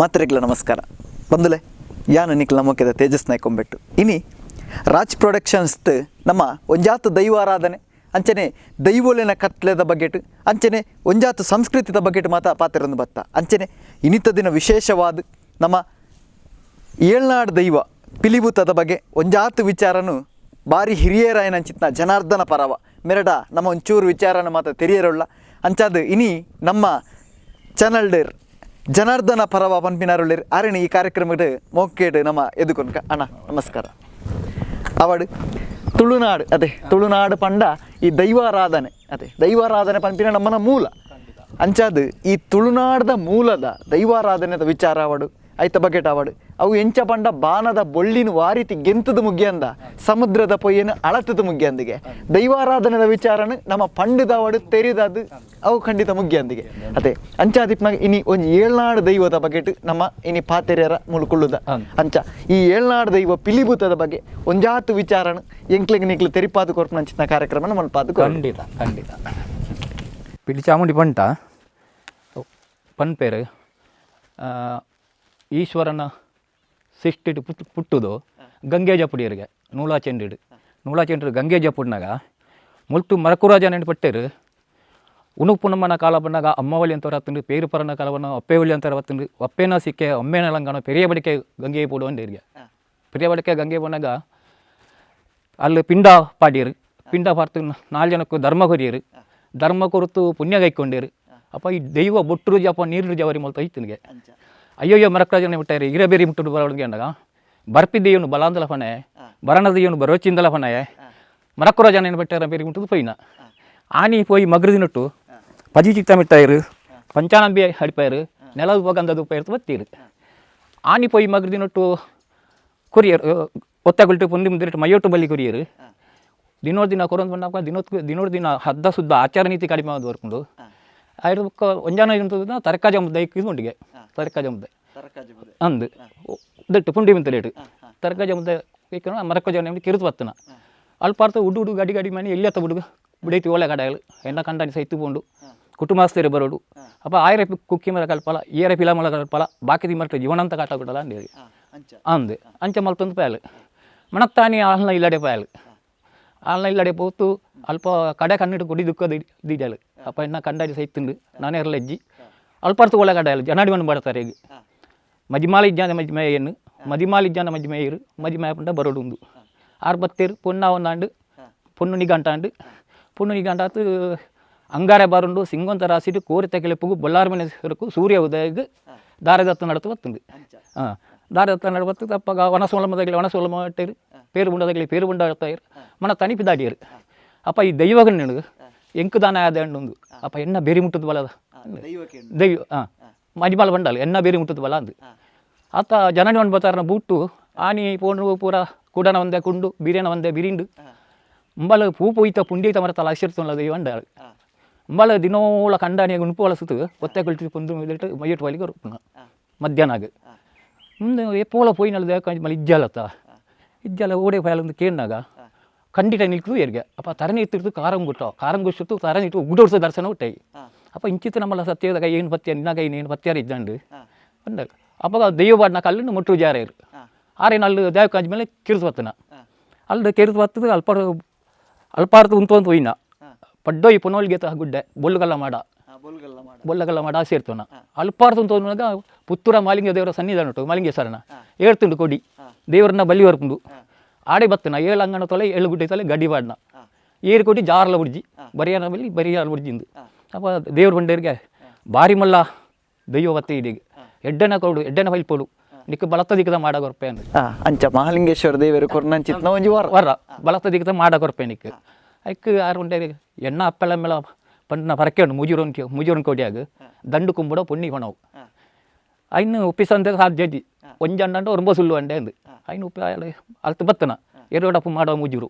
ಮಾತ್ರೆಗಳ ನಮಸ್ಕಾರ ಬಂದುಲೆ ಯಾನು ನಿಕ್ಲ ನಮೋಕೆದ ತೇಜಸ್ ನಾಯ್ಕೊಂಬೆಟ್ಟು ಇನಿ ರಾಜ್ ಪ್ರೊಡಕ್ಷನ್ಸ್ ನಮ್ಮ ಒಂಜಾತ ದೈವಾರಾಧನೆ ಅಂಚನೆ ದೈವೋಲೆನ ಕತ್ಲೆದ ಬಗೆಟ್ ಅಂಚನೆ ಒಂಜಾತ ಸಂಸ್ಕೃತಿದ ಬಗೆಟ್ ಮಾತ ಪಾತ್ರರಂದು ಬತ್ತ ಅಂಚನೆ ಇನಿತ ದಿನ ವಿಶೇಷವಾದ ನಮ್ಮ ಏಳ್ನಾಡು ದೈವ ಪಿಲಿಭೂತದ ಬಗ್ಗೆ ಒಂಜಾತ ವಿಚಾರನು ಬಾರಿ ಹಿರಿಯರಾಯನ ಅಂಚಿತ್ನ ಜನಾರ್ದನ ಪರವ ಮೆರಡ ನಮ್ಮ ಒಂಚೂರು ವಿಚಾರನ ಮಾತ ತೆರಿಯರೊಳ್ಳ ಅಂಚಾದ ಇನಿ ನಮ್ಮ ಚಾನಲ್ಡರ್ ಜನಾರ್ದನ ಪರವ ಪನ್ಪಿನಾರುಳ್ಳೇರು ಆರಣಿ ಈ ಕಾರ್ಯಕ್ರಮದ ಮೋಕೇಡು ನಮ್ಮ ಎದುಕೊನ್ಕ ಅಣ್ಣ ನಮಸ್ಕಾರ. ಅವಡು ತುಳುನಾಡು ಅದೇ ತುಳುನಾಡು ಪಂಡ ಈ ದೈವಾರಾಧನೆ ಅದೇ ದೈವಾರಾಧನೆ ಪನ್ಪಿನ ನಮ್ಮನ ಮೂಲ ಅಂಚಾದು ಈ ತುಳುನಾಡದ ಮೂಲದ ದೈವಾರಾಧನೆದ ವಿಚಾರ ಅವಡು ಐತ ಬಗೆಟ್ ಅವಡು ಅವು ಎಂಚ ಪಂಡ ಬಾನದ ಬೊಳ್ಳಿನ ವಾರಿತಿ ಗೆಂತದ ಮುಗಿಯಂದ ಸಮುದ್ರದ ಪೊಯ್ಯನು ಅಳತದ ಮುಗಿಯಂದಿಗೆ ದೈವಾರಾಧನೆದ ವಿಚಾರನು ನಮ್ಮ ಪಂಡದವಡು ತೆರಿದದು ಅವು ಖಂಡಿತ ಮುಗಿಯಂದಿಗೆ ಅದೇ ಅಂಚಾದಿಪ್ನಾಗ ಇನಿ ಒಂಜಿ ಏಳ್ನಾಡು ದೈವದ ಬಗೆಟ್ ನಮ್ಮ ಇನಿ ಪಾತೆರ್ಯರ ಮುಳುಕೊಳ್ಳುದ ಅಂಚ ಈ ಏಳ್ನಾಡು ದೈವ ಪಿಲಿಭೂತದ ಬಗ್ಗೆ ಒಂಜಾತು ವಿಚಾರನು ಎಂಕ್ಲೆಗ್ ನಿಕ್ಲು ತೆರಿಪಾದು ಕೊರ್ಪುನಂಚಿನ ಕಾರ್ಯಕ್ರಮ ಮಲ್ಪಾದು. ಖಂಡಿತ ಖಂಡಿತ. ಪಿಲಿ ಚಾಮುಂಡಿ ಪಂಟ ಪನ್ಪೇರು ಈಶ್ವರನ ಸಿಷ್ಟಿಡು ಪುಟ್ಟುದು ಗಂಗೆ ಜಪುಡಿಯರಿಗೆ ನೂಲಾ ಚೆಂಡಿಡು ನೂಲಾ ಚೆಂಡಿಡು ಗಂಗೆ ಜಪುಡ್ನಾಗ ಮುಲ್ತು ಮರಕುರಾಜ ನೆನಪಟ್ಟೇರು ಉಣುಪುನಮ್ಮನ ಕಾಲ ಬಂದಾಗ ಅಮ್ಮವಳಿ ಅಂತ ಹೊರತ್ತುಂಡು ಪೇರು ಪರನ ಕಾಲವನ್ನು ಅಪ್ಪೇವಳಿ ಅಂತ ಹೊರತ್ತುಂಡು ಅಪ್ಪೇನ ಸಿಕ್ಕೆ ಅಮ್ಮೇನ ಲಂಗನ ಪೆರಿಯ ಬಡಿಕೆ ಗಂಗೆ ಪೋಡುವಂಡೇರಿಗೆ ಪೆರಿಯ ಬಡಿಕೆ ಗಂಗೆ ಬಂದಾಗ ಅಲ್ಲಿ ಪಿಂಡ ಪಾಡಿಯರು ಪಿಂಡ ಪಾರ್ತು ನಾಲ್ಕು ಜನಕ್ಕೂ ಧರ್ಮ ಕೊರಿಯರು ಧರ್ಮ ಕೊರತು ಪುಣ್ಯ ಕೈಕೊಂಡೇರು ಅಪ್ಪ ಈ ದೈವ ಬೊಟ್ಟರು ಜಪ ನೀರು ಜವರಿ ಮೊಲ್ತ ಐತನಿಗೆ ಅಯ್ಯೋಯ್ಯೋ ಮರಕರಾಜನ ಬಿಟ್ಟಾರೆ ಇರ ಬೇರೆ ಮುಟ್ಟು ಬರೋಳಿಗೆ ಅಂದಾಗ ಬರ್ಪಿದ್ದೇವನು ಬಲಾಂದಲ ಫನೆ ಬರಣದೇವನು ಬರೋಚಿಂದಲ ಫನೆ ಮರಕುರಾಜನ ಏನು ಬಿಟ್ಟಾರ ಬೇರೆ ಮುಟ್ಟದು ಪೊಯ್ನ ಆನಿ ಪೋಯಿ ಮಗ್ರದಿನಟ್ಟು ಪಜಿ ಚಿತ್ತ ಮಿಟ್ಟಾಯಿರು ಪಂಚಾನಂಬಿ ಹಡಿಪಾಯರು ನೆಲದ ಹೋಗಂದದು ಪೈರ್ತು ಬತ್ತೀರು ಆನಿ ಪೋಯಿ ಮಗ್ರದಿನಟ್ಟು ಕೊರಿಯರ್ ಒತ್ತಗುಲ್ಟು ಪುಂದಿ ಮುಂದಿಟ್ಟು ಮೈಯೊಟ್ಟು ಬಲ್ಲಿ ಕೊರಿಯರು ದಿನೋರ್ ದಿನ ಕೊರೊಂದು ಬಂದಾಗ ದಿನೋರ್ ದಿನ ಹದ್ದ ಸುದ್ದ ಆಚಾರ ನೀತಿ ಕಡಿಮೆ ಆದ ವರ್ಕೊಂಡು ಆಯ್ತು ಒಂಜಾನ ತರಕಾಜ ಮುದ್ದೆ ಇದು ಉಂಡಿಗೆ ತರಕಾಜ ಮುದ್ದೆ ಅಂದು that ಪುಂಡಿ ಮಿಂತ ರೇಟ್ ತರಕಾಜ ಮುದ್ದೆ ಮರಕ್ಕ ಜನ ಕಿರುತು ಬತ್ತನ ಅಲ್ಪಾರ್ಥ ಉಡು ಉಡು ಗಡಿ ಗಡಿ ಮನೆ ಎಲ್ಲಿ ಅತ್ತ ಹುಡುಗ ಬಿಡೈತಿ ಒಳ್ಳೆ ಕಡೆಗಳು ಎಣ್ಣ ಕಂಡಾನಿ ಸೈತು ಪೋಂಡು ಕುಟುಂಬಸ್ಥರು ಬರೋಡು ಅಪ್ಪ ಆಯರ ಕುಕ್ಕಿ ಮರ ಕಲ್ಪಲ ಏರ ಪಿಲ ಮಲ ಕಲ್ಪಲ ಬಾಕಿ ಮರಟ ಜೀವನಂತ ಕಾಟ ಕೊಡಲ್ಲ ಅಂದೇಳಿ ಅಂದು ಅಂಚ ಮಲ್ತೊಂದು ಪಾಯಲು ಮಣತ್ತಾನಿ ಆಲ್ನ ಇಲ್ಲಡೆ ಪಾಯಲು ಆಲ್ನ ಇಲ್ಲಡೆ ಪೋತು ಅಲ್ಪ ಕಡೆ ಕಣ್ಣಿಟ್ಟು ಕೊಡಿ ದುಃಖ ದೀಜಾಲು ಅಪ್ಪ ಇನ್ನ ಕಂಡಾಡಿ ಸೈತುಂಡು ನಾನೇ ಇರಲಜ್ಜಿ ಅಲ್ಪಾರ್ತು ಒಳ್ಳೆ ಕಡೆಯಲ್ಲ ಜನಾಡಿ ಮಣ್ಣು ಮಾಡ್ತಾರೆ ಈಗ ಮಜಿಮಾಲ ಇಜ್ಜಾನ ಮಜಿಮೆ ಏನು ಮದಿಮಾಲ ಇಜ್ಜಾನ ಮಜಿಮೆ ಇರು ಮಜಿಮೆ ಪಂಡ ಬರೋಡುಂದು ಆರು ಬತ್ತೇರು ಪೊನ್ನ ಒಂದಾಂಡು ಪೊಣ್ಣು ನಿಗಂಟಾಂಡು ಪೊಣ್ಣು ನಿಗಂಟಾತು ಅಂಗಾರೆ ಬಾರುಂಡು ಸಿಂಗೊಂತ ರಾಸಿಡು ಕೋರಿ ತೆಗೆಲೆಪ್ಪುಗು ಬೊಲ್ಲಾರ ಮನೆ ಸೂರ್ಯ ಉದಯಗ್ ದಾರದತ್ತ ನಡತು ಬತ್ತುಂಡು. ಹಾಂ ದಾರದತ್ತ ನಡು ಬತ್ತು ತಪ್ಪಾಗ ವನಸೋಲಮದಾಗಲಿ ವನಸೋಲಮ ಇಟ್ಟೇರು ಪೇರು ಬುಂಡದಾಗಲಿ ಪೇರು ಬುಂಡ ಇರ್ತಾಯಿರು ಮನ ತಣಿಪಿ ದಾಡಿಯರು ಅಪ್ಪ ಈ ದೈವಗಣ್ಣು ಎಂಕುದಾನ ಆದ ಹಣ್ಣೊಂದು ಅಪ್ಪ ಎಣ್ಣ ಬೇರಿ ಮುಟ್ಟದ ಬಲ ದೈವ ಹಾಂ ಮಜಿಮಾಲ ಬಂಡಾಲ ಎಣ್ಣ ಬೇರಿ ಮುಟ್ಟದ ಬಲ ಅಂದು ಆತ ಜನನಿ ಒಂದು ಬತ್ತಾರನ ಬೂಟು ಆನಿ ಪೋನು ಪೂರ ಕೂಡನ ಒಂದೇ ಕುಂಡು ಬೀರೇನ ಒಂದೇ ಬಿರಿಂಡು ಅಂಬಲ ಪೂ ಪೊಯ್ತ ಪುಂಡಿತ ಮರತಲ ಅಶಿರ್ತಲ್ಲ ದೈವ ಅಂಡಾಳು ಅಂಬಲ ದಿನೋಳ ಕಂಡಾನಿಯ ಉಣುಪು ಒಳಸುತ್ತು ಒತ್ತೆ ಕಳ್ತಿ ಪುಂದು ಮೈಯಟ್ಟು ಬಲಿಗೆ ರುಪ್ಪುನ ಮಧ್ಯಾಹ್ನ ಮುಂದೆ ಎಪ್ಪೋಳ ಪೋಯಿನಲ್ಲ ದೇಕ ಮಲ್ಲಿ ಇಜ್ಜಾಲತ್ತ ಇಜ್ಜಾಲ ಓಡೆ ಫಾಯಲೊಂದು ಕೇಳಿನಾಗ ಖಂಡಿತ ನಿಲ್ತು ಏರ್ಗೆ ಅಪ್ಪ ತರನೇ ಇತ್ತಿರ್ತು ಕಾರಂಗುಟ್ಟ ಕಾರಂಗುಷ್ಟು ತರನೇ ಇಟ್ಟು ಉಗುಡೋಡ್ಸ ದರ್ಶನ ಹುಟ್ಟಾಯಿ ಅಪ್ಪ ಇಂಚಿತ ನಮ್ಮಲ್ಲ ಸತ್ಯದ ಕೈ ಏನು ಪತ್ಯ ನಿನ್ನ ಕೈ ಏನು ಪತ್ಯಾರ ಇದ್ದಂಡು ಅಂದಾಗ ಅಪ್ಪ ದೈವ ಬಾಡ್ನ ಕಲ್ಲನ್ನು ಮುಟ್ಟು ಜಾರೇರು ಆರೆ ನಲ್ಲು ದೇವಕಾಂಜ ಮೇಲೆ ಕಿರುತು ಬತ್ತನ ಅಲ್ಲಿ ಕಿರುತು ಬತ್ತದ ಅಲ್ಪ ಅಲ್ಪಾರ್ಥ ಉಂತು ಒಯ್ನ ಪಡ್ಡೋಯಿ ಪುನೋಲ್ಗೆ ಗುಡ್ಡೆ ಬೊಲ್ಲುಗಲ್ಲ ಮಾಡ ಬೊಲ್ಲಗಲ್ಲ ಮಾಡ ಸೇರ್ತವನ ಅಲ್ಪಾರ್ಥ ಉಂತು ಪುತ್ತೂರ ಮಾಲಿಂಗ ದೇವರ ಸನ್ನಿಧಾನ ಉಂಟು ಮಾಲಿಂಗೇಶ್ವರನ ಏಳ್ತುಂಡು ಕೊಡಿ ದೇವರನ್ನ ಬಲಿ ಹೊರ್ಪುಂಡು ಆಡೆ ಬತ್ತನ ಏಳು ಅಂಗಣ ತೊಲೆ ಏಳು ಗುಡ್ಡೆ ತೊಲೆ ಗಡಿ ಬಾಡ್ನ ಏರು ಕೊಡಿ ಜಾರ್ಲ ಬುಡ್ಜಿ ಬರಿಯಾನ ಬಲಿ ಬರಿಯಾಲ ಬುಡ್ಜಿಂದು ಅಪ್ಪ ದೇವ್ರ ಬಂಡೇರಿಗೆ ಬಾರಿ ಮಲ್ಲ ದೈವ ಬತ್ತೆ ಇಡೀಗ ಎಡ್ಡನ ಕೊಡು ಎಡ್ಡನ ಬೈಲ್ಪೋಡು ನಿಕ್ಕ ಬಲತ್ತ ದಿಕ್ಕದ ಮಾಡ ಕೊರ್ಪೆ ಅಂದ್ರೆ ಅಂಚ ಮಹಾಲಿಂಗೇಶ್ವರ ದೇವರು ಕೊರ್ನಂಚಿತ್ನ ಒಂಜಿ ವಾರ ವರ ಬಲತ್ತ ದಿಕ್ಕದ ಮಾಡ ಕೊರ್ಪೆ ನಿಕ್ ಐಕ್ ಆರು ಉಂಡೇರಿಗೆ ಎಣ್ಣ ಅಪ್ಪೆಳ ಮೇಳ ಪಂಡಿನ ಪರಕೆ ಉಂಡು ಮುಜುರನ್ ಮುಜುರನ್ ಕೋಡಿಯಾಗ ದಂಡು ಕುಂಬುಡ ಪೊಣ್ಣಿ ಹೊಣವು ಐನು ಉಪ್ಪಿಸಂತ ಸಾಧ್ಯ ಒಂಜಿ ಅಣ್ಣಂಡ ಒರಂಬ ಸುಳ್ಳು ಅಂಡೆ ಅಂದು ಐನು ಉಪ್ಪಿ ಅಲ್ತು ಬತ್ತನ ಎರಡಪ್ಪು ಮಾಡೋ ಮುಜುರು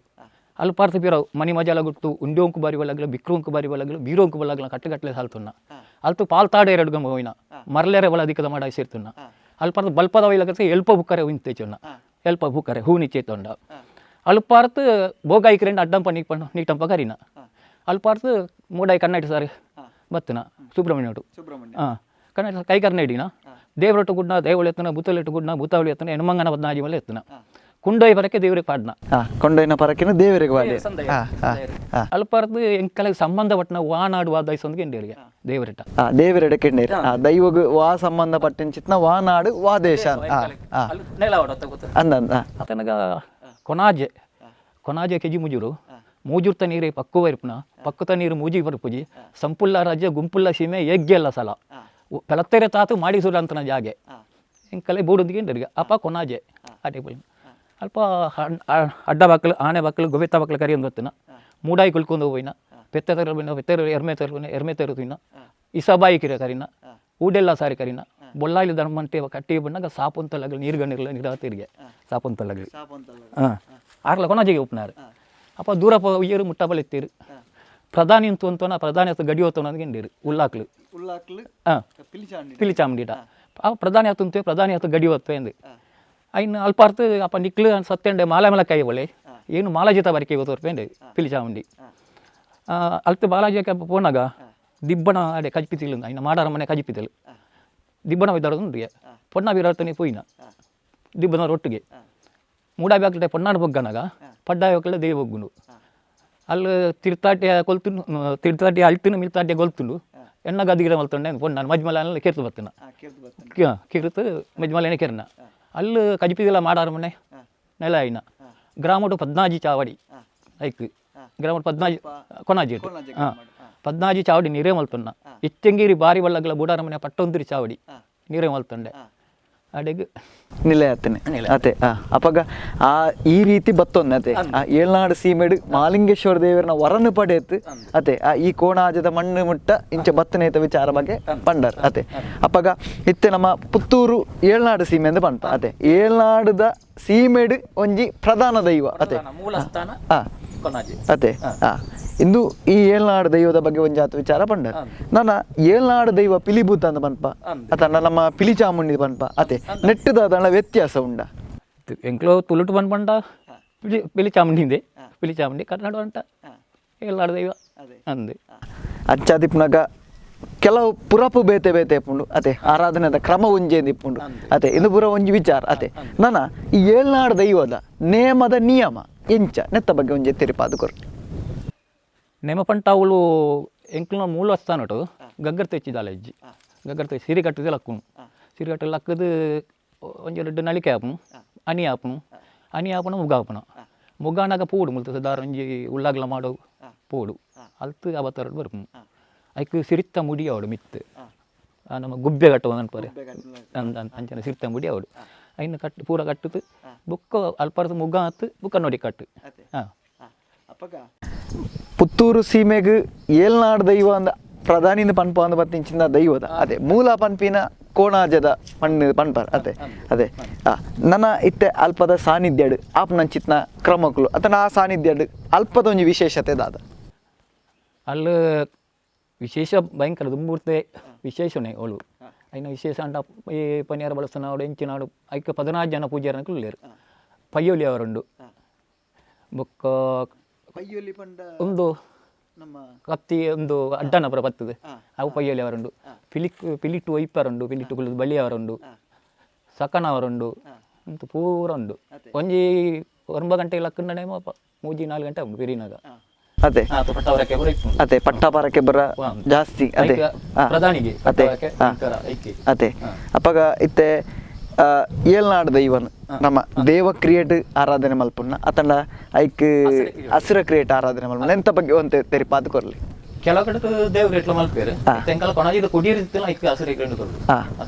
ಅಲ್ಲಿ ಪಾರ್ಥ ಪೀರವು ಮನಿ ಮಜಾಲ ಗುಟ್ಟು ಉಂಡೋಂಕು ಬಾರಿ ಬಲಗ್ಲ ಬಿಕ್ರೋಂಕು ಬಾರಿ ಬಲಗ್ಲ ಬೀರೋಂಕು ಬಲಗ್ಲ ಕಟ್ಟುಗಟ್ಟಲೆ ಸಾಲ್ತುನ್ನ ಅಲ್ತು ಪಾಲ್ತಾಡೆ ಎರಡು ಗಂಬ ಹೋಯ್ನ ಮರಲೇರೆ ಬಲ ದಿಕ್ಕದ ಮಾಡ ಸೇರ್ತುನ್ನ ಅಲ್ಪಾರ್ಥ ಬಲ್ಪದ ವೈಲಗತ್ತೆ ಎಲ್ಪ ಬುಕ್ಕರೆ ಉಂತೇಚುನ್ನ ಎಲ್ಪ ಬುಕ್ಕರೆ ಹೂ ನಿಚ್ಚೇತೊಂಡ ಅಲ್ಪಾರ್ಥ ಬೋಗಾಯಿ ರೆಂಡು ಅಡ್ಡಂಪ ನೀಪಣ್ಣು ನೀಟಂಪ ಕರಿನ ಅಲ್ಪಾರ್ಥ ಮೂಡಾಯಿ ಕನ್ನಡಿ ಸರ್ ಬತ್ತನ ಸುಬ್ರಹ್ಮಣ್ಯ ಹಾಂ ಕನ್ನಡ ಕೈ ಕರ್ನ ಹಿಡಿನ ದೇವರೊಟ್ಟು ಗುಡ್ನ ದೇವಳು ಎತ್ತನ ಬುತ್ತಲೆಟ್ಟು ಗುಡ್ನ ಬೂತಾವಳಿ ಎತ್ತನ ಎಣ್ಮಂಗನ 14 ಮಲೆ ಎತ್ತನ ಕುಂಡೋಯ್ ಪರಕ್ಕೆ ದೇವರಿಗೆ ಪಾಡ್ನ ಕೊಂಡೊಯ್ನ ಪರಕ್ಕಿನ ದೇವರಿಗೆ ಪಾಡಿ ಅಲ್ಪರ್ದು ಎಂಕಲೆಗೆ ಸಂಬಂಧಪಟ್ಟನ ವಾನಾಡು ವಾದಾಯಿಸೊಂದು ಎಂಡೇರಿಗೆ ದೇವರಿಟ ದೇವರೆಡ ಕೆಂಡೇರಿ ದೈವಗ್ ವಾ ಸಂಬಂಧ ಪಟ್ಟಿನ ವಾ ನಾಡು ವಾ ದೇಶ ಅಂದ ಅತನಗ ಕೊನಾಜೆ ಕೊನಾಜೆ ಕೆಜಿ ಮುಜುರು ಮೂಜುರ್ತ ನೀರು ಪಕ್ಕುವ ಇರ್ಪುನ ಪಕ್ಕುತ ನೀರು ಮೂಜಿ ಬರ್ಪುಜಿ ಸಂಪುಲ್ಲ ರಾಜ್ಯ ಗುಂಪುಲ್ಲ ಸೀಮೆ ಯಜ್ಞಲ್ಲ ಸಲ ಪೆಲತ್ತೆರೆ ತಾತು ಮಾಡಿಸುರ ಅಂತನ ಜಾಗೆ ಎಂಕಲೆ ಬೂಡುದಿಗೆ ಎಂಡರಿಗೆ ಅಪ್ಪ ಕೊನಾಜೆ ಆಟೆ ಪೋಯಿ ಅಲ್ಪ ಅಡ್ಡ ಬಾಕಲು ಆನೆ ಬಾಕಲು ಗೊಬೆತ್ತ ಬಾಕಲು ಕರಿ ಒಂದು ಗೊತ್ತಿನ ಮೂಡಾಯಿ ಕುಳ್ಕೊಂಡು ಹೋಯಿನ ಪೆತ್ತ ತರಬಿನ ಪೆತ್ತ ಎರ್ಮೆ ತರಬಿನ ಎರ್ಮೆ ತರುತ್ತಿನ ಇಸಬಾಯಿ ಕಿರ ಕರಿನ ಊಡೆಲ್ಲ ಸಾರಿ ಕರಿನ ಬೊಲ್ಲಾಲಿ ಧರ್ಮಂತೆ ಕಟ್ಟಿ ಬಣ್ಣಾಗ ಸಾಪುಂತಲಗಲಿ ನೀರು ಗಣ್ಣಿರಲ್ಲ ನೀರಾತಿರಿಗೆ ಸಾಪುಂತಲಗಲಿ ಹಾಂ ಆರ್ಲ ಕೊನಾಜಿಗೆ ಉಪ್ಪನಾರು ಅಪ್ಪ ದೂರ ಉಯ್ಯರು ಮುಟ್ಟಬಲ್ ಎತ್ತೀರು ಪ್ರಧಾನಿ ಅಂತ ಅಂತೋನ ಪ್ರಧಾನಿ ಹತ್ತು ಗಡಿ ಹೋತೋನ ಅಂದ್ಕೊಂಡಿರು ಉಲ್ಲಾಕ್ಲು ಹಾಂ ಪಿಲಿಚಾಮುಂಡಿಟ ಆ ಪ್ರಧಾನಿ ಹತ್ತುಂತೆ ಪ್ರಧಾನಿ ಹತ್ತು ಗಡಿ ಹೊತ್ತು ಎಂದು ಐನು ಅಲ್ಪಾರ್ಥ ಅಪ್ಪ ನಿಕ್ಲು ಸತ್ಯಂಡೆ ಮಾಲೆ ಮೇಲೆ ಕೈ ಒಳ್ಳೆ ಏನು ಮಾಲಾಜಿತ ಬರಿಕೆ ತೋರ್ಪೇಂಡೆ ಪಿಲಿಚಾಮುಂಡಿ ಅಲ್ತು ಬಾಲಾಜಿಗೆ ಪೋನಾಗ ದಿಬ್ಬಣ ಅಡೆ ಕಜಿಪಿತಿಲ್ ಐನ ಮಾಡಾರ ಮನೆ ಕಜಿಪಿತಿಲ್ ದಿಬ್ಬಣ ಬಿದ್ದಾಡೋದು ಪೊಣ್ಣ ಬೀರಾಡ್ತಾನೆ ಪೋಯಿನ ದಿಬ್ಬನ ರೊಟ್ಟಿಗೆ ಮೂಡಾ ಬ್ಯಾಕ್ಲೆ ಪೊನ್ನಾಡು ಬೊಗ್ಗನಾಗ ಪಡ್ಡಾಯ ಒಕ್ಕಲೆ ದೇವ ಬೊಗ್ಗುಂಡು ಅಲ್ಲಿ ತಿರ್ತಾಟಿಯ ಕೊಲ್ತುಂಡು ತಿರ್ತಾಟಿಯ ಅಳ್ತಿನ ಮಿಲ್ತಾಟಿಯ ಗೊಲ್ತುಂಡು ಎಣ್ಣ ಗದಿಗಿಡ ಮಲ್ತೊಂಡೆ ಪೊನ್ನಾನು ಮಜ್ಮಲ ಕೆರ್ತು ಬತ್ತನ ಕಿರ್ತು ಮಜ್ಮಲನೆ ಕೆರ್ನ ಅಲ್ಲಿ ಕಜಿಪಿದಿಲ್ಲ ಮಾಡಾರ ಮನೆ ನೆಲ ಐನ ಗ್ರಾಮಡು 14 ಚಾವಡಿ ಐಕ್ ಗ್ರಾಮಡು 14 ಕೊನಾಜಿ ಹಾಂ 14 ಚಾವಡಿ ನೀರೇ ಮಲ್ತೊಂಡ ಇಚ್ಚಂಗೀರಿ ಬಾರಿ ಬಳ್ಳಗಲ ಬುಡಾರ ಮನೆ ಪಟ್ಟೊಂದಿರಿ ಚಾವಡಿ ನೀರೇ ಮಲ್ತೊಂಡೆ ಅಡೆಗೆ ನಿಲೆ ಆತನೆ ಅತೆ ಅಪಗ ಆ ಈ ರೀತಿ ಬತ್ತೊಂದೆ ಅತೆ ಆ ಏಳ್ನಾಡು ಸೀಮೆಡು ಮಾಲಿಂಗೇಶ್ವರ ದೇವರನ ವರನು ಪಡೆಯತ್ತು ಅತೆ ಆ ಈ ಕೋಣಾಜದ ಮಣ್ಣು ಮುಟ್ಟ ಇಂಚ ಬತ್ತನೇತ ವಿಚಾರ ಬಗ್ಗೆ ಪಂಡರ್ ಅತೆ ಅಪಗ ಇತ್ತೆ ನಮ್ಮ ಪುತ್ತೂರು ಏಳ್ನಾಡು ಸೀಮೆ ಅಂತ ಪಂಪ ಅತೆ ಏಳ್ನಾಡುದ ಸೀಮೆಡು ಒಂಜಿ ಪ್ರಧಾನ ದೈವ ಅತೆ ಅತೆ ಇಂದು ಈ ಏಳ್ನಾಡು ದೈವದ ಬಗ್ಗೆ ಒಂಜಾತ ವಿಚಾರ ಪಂಡರ್ ನನ್ನ ಏಳ್ನಾಡು ದೈವ ಪಿಲಿಭೂತ ಅಂತ ಪನ್ಪ ಅತ ನಮ್ಮ ಪಿಲಿ ಚಾಮುಂಡಿ ಪನ್ಪ ಅತೆ ನೆಟ್ಟುದಾದ ವ್ಯತ್ಯಾಸ ಉಂಡ ಎಂಕ್ಲೋ ತುಳುಟು ಪನ್ಪಂಡ ಪಿಲಿ ಪಿಲಿ ಚಾಮುಂಡಿ ಪಿಲಿ ಚಾಮುಂಡಿ ಕನ್ನಡ ಅಂಟ ಏಳ್ನಾಡು ದೈವ ಅಂದು ಅಂಚಾದಿಪ್ನಾಗ ಕೆಲವು ಪುರಪು ಬೇತೆ ಬೇತೆ ಇಪ್ಪುಂಡು ಅತೆ ಆರಾಧನೆದ ಕ್ರಮ ಒಂಜೆ ಇಪ್ಪುಂಡು ಅತೆ ಇಂದು ಪುರ ಒಂಜಿ ವಿಚಾರ ಅತೆ ನನ್ನ ಈ ಏಳ್ನಾಡು ದೈವದ ನೇಮದ ನಿಯಮ ಎಂಚ ನೆತ್ತ ಬಗ್ಗೆ ಒಂಜೆ ತೆರಿಪಾದು ಕೊರು ನೇಮಪಂಟಾವುಲು ಎಂಕ್ಲನ ಮೂಲ ಸ್ಥಾನಟು ಗಗ್ಗರ್ ತೆಚ್ಚಿದಾಲ ಹೆಜ್ಜಿ ಗಗ್ಗರ್ ತೆಚ್ಚಿ ಸಿರಿ ಕಟ್ಟುದು ಲಕ್ಕುನು ಸಿರಿ ಕಟ್ಟು ಲಕ್ಕದು ಒಂಜಿ ರಡ್ಡು ನಳಿಕೆ ಆಪುನು ಅನಿ ಆಪುನು ಅನಿ ಆಪುನ ಮುಗ ಆಪುನ ಮುಗಾನಾಗ ಪೋಡು ಮುಲ್ತ ಸದಾರ ಒಂಜಿ ಉಳ್ಳಾಗ್ಲ ಮಾಡೋ ಪೋಡು ಅಲ್ತು ಅವತಾರ ಬರ್ಪುನು ಐಕ್ ಸಿರಿತ್ತ ಮುಡಿ ಅವಡು ಮಿತ್ತು ನಮ್ಮ ಗುಬ್ಬೆ ಕಟ್ಟುವ ಅನ್ಪರೆ ಅಂಚನೆ ಸಿರಿತ್ತ ಮುಡಿ ಅವಡು ಐನು ಕಟ್ಟು ಪೂರ ಕಟ್ಟುದು ಬುಕ್ಕ ಅಲ್ಪರ್ದು ಮುಗ ಆತು ಬುಕ್ಕ ನೋಡಿ ಕಟ್ಟು ಹಾಂ. ಪುತ್ತೂರು ಸೀಮೆಗೆ ಏಳ್ನಾಡು ದೈವ ಅಂದ ಪ್ರಧಾನಿನ ಪನ್ಪ ಅಂದ ಬತ್ತಿಂಚಿನ ದೈವದ ಅದೇ ಮೂಲ ಪನ್ಪಿನ ಕೋಣಾಜದ ಮಣ್ಣು ಪನ್ಪರ್ ಅದೇ ಅದೇ ನನ್ನ ಇತ್ತೆ ಅಲ್ಪದ ಸಾನ್ನಿಧ್ಯಡು ಆಪ್ನಂಚಿತ್ನ ಕ್ರಮಕ್ಕಳು ಅಥವಾ ಆ ಸಾನ್ನಿಧ್ಯಡು ಅಲ್ಪದ ಒಂಜಿ ವಿಶೇಷತೆ ದಾದ ಅಲ್ಲಿ ವಿಶೇಷ ಭಯಂಕರ ದುಂಬೂರ್ತೆ ವಿಶೇಷನೇ ಅವಳು ಐನ ವಿಶೇಷ ಅಂಡ ಈ ಪನಿಯಾರ ಬಳಸನಾಡು ಎಂಚಿನಾಡು ಐಕ 14 ಜನ ಪೂಜಾರನ ಕುಲ್ಲೇರು ಪಯ್ಯೋಲಿ ಅವರುಂಡು ಬೊಕ್ಕ ಒಂದು ಕತ್ತಿ ಒಂದು ಅಡ್ಡನ ಪುರ ಬರ್ತದೆ ಅವು ಪಯ್ಯೋಲಿ ಅವರುಂಡು ಪಿಲಿಟ್ಟು ಒಯ್ಪರುಂಡು ಪಿಲಿಟ್ಟು ಕುಳ್ಳು ಬಳಿ ಅವರುಂಡು ಸಕನ ಅವರುಂಡು ಅಂತ ಪೂರ ಉಂಡು ಒಂಜಿ 9 ಗಂಟೆ ಲಕ್ಕಂಡ 3 4 ಗಂಟೆ ಉಂಟು ಪಿರಿನಾಗ ಅದೇ ಅದೇ ಪಟ್ಟಾಪರಕ್ಕೆ ಬರ ಜಾಸ್ತಿ ಅದೇ ಪ್ರಧಾನಿಗೆ ಅದೇ ಅದೇ ಅಪ್ಪಗ ಇತ್ತೆ ಏಳ್ನಾಡು ದೈವನ್ ನಮ್ಮ ದೇವ ಕ್ರಿಯೇಟ್ ಆರಾಧನೆ ಮಲ್ಪುಣ್ಣ ಅತಂಡ ಐಕ್ ಹಸಿರ ಕ್ರಿಯೇಟ್ ಆರಾಧನೆ ಮಲ್ಪುಣ್ಣ ಎಂತ ಬಗ್ಗೆ ಒಂತೆ ತೆರಿಪಾದು ಕೊರ್ಲಿ ಕೆಲವು ಕಡೆ ದೇವ್ರ ಎಟ್ಲ ಮಲ್ಪೇರು ತೆಂಕಲ ಕೊಣಾಜಿದ ಕೊಡಿಯಿರ್ತಿಲ್ಲ ಐಕ್ ಹಸಿರ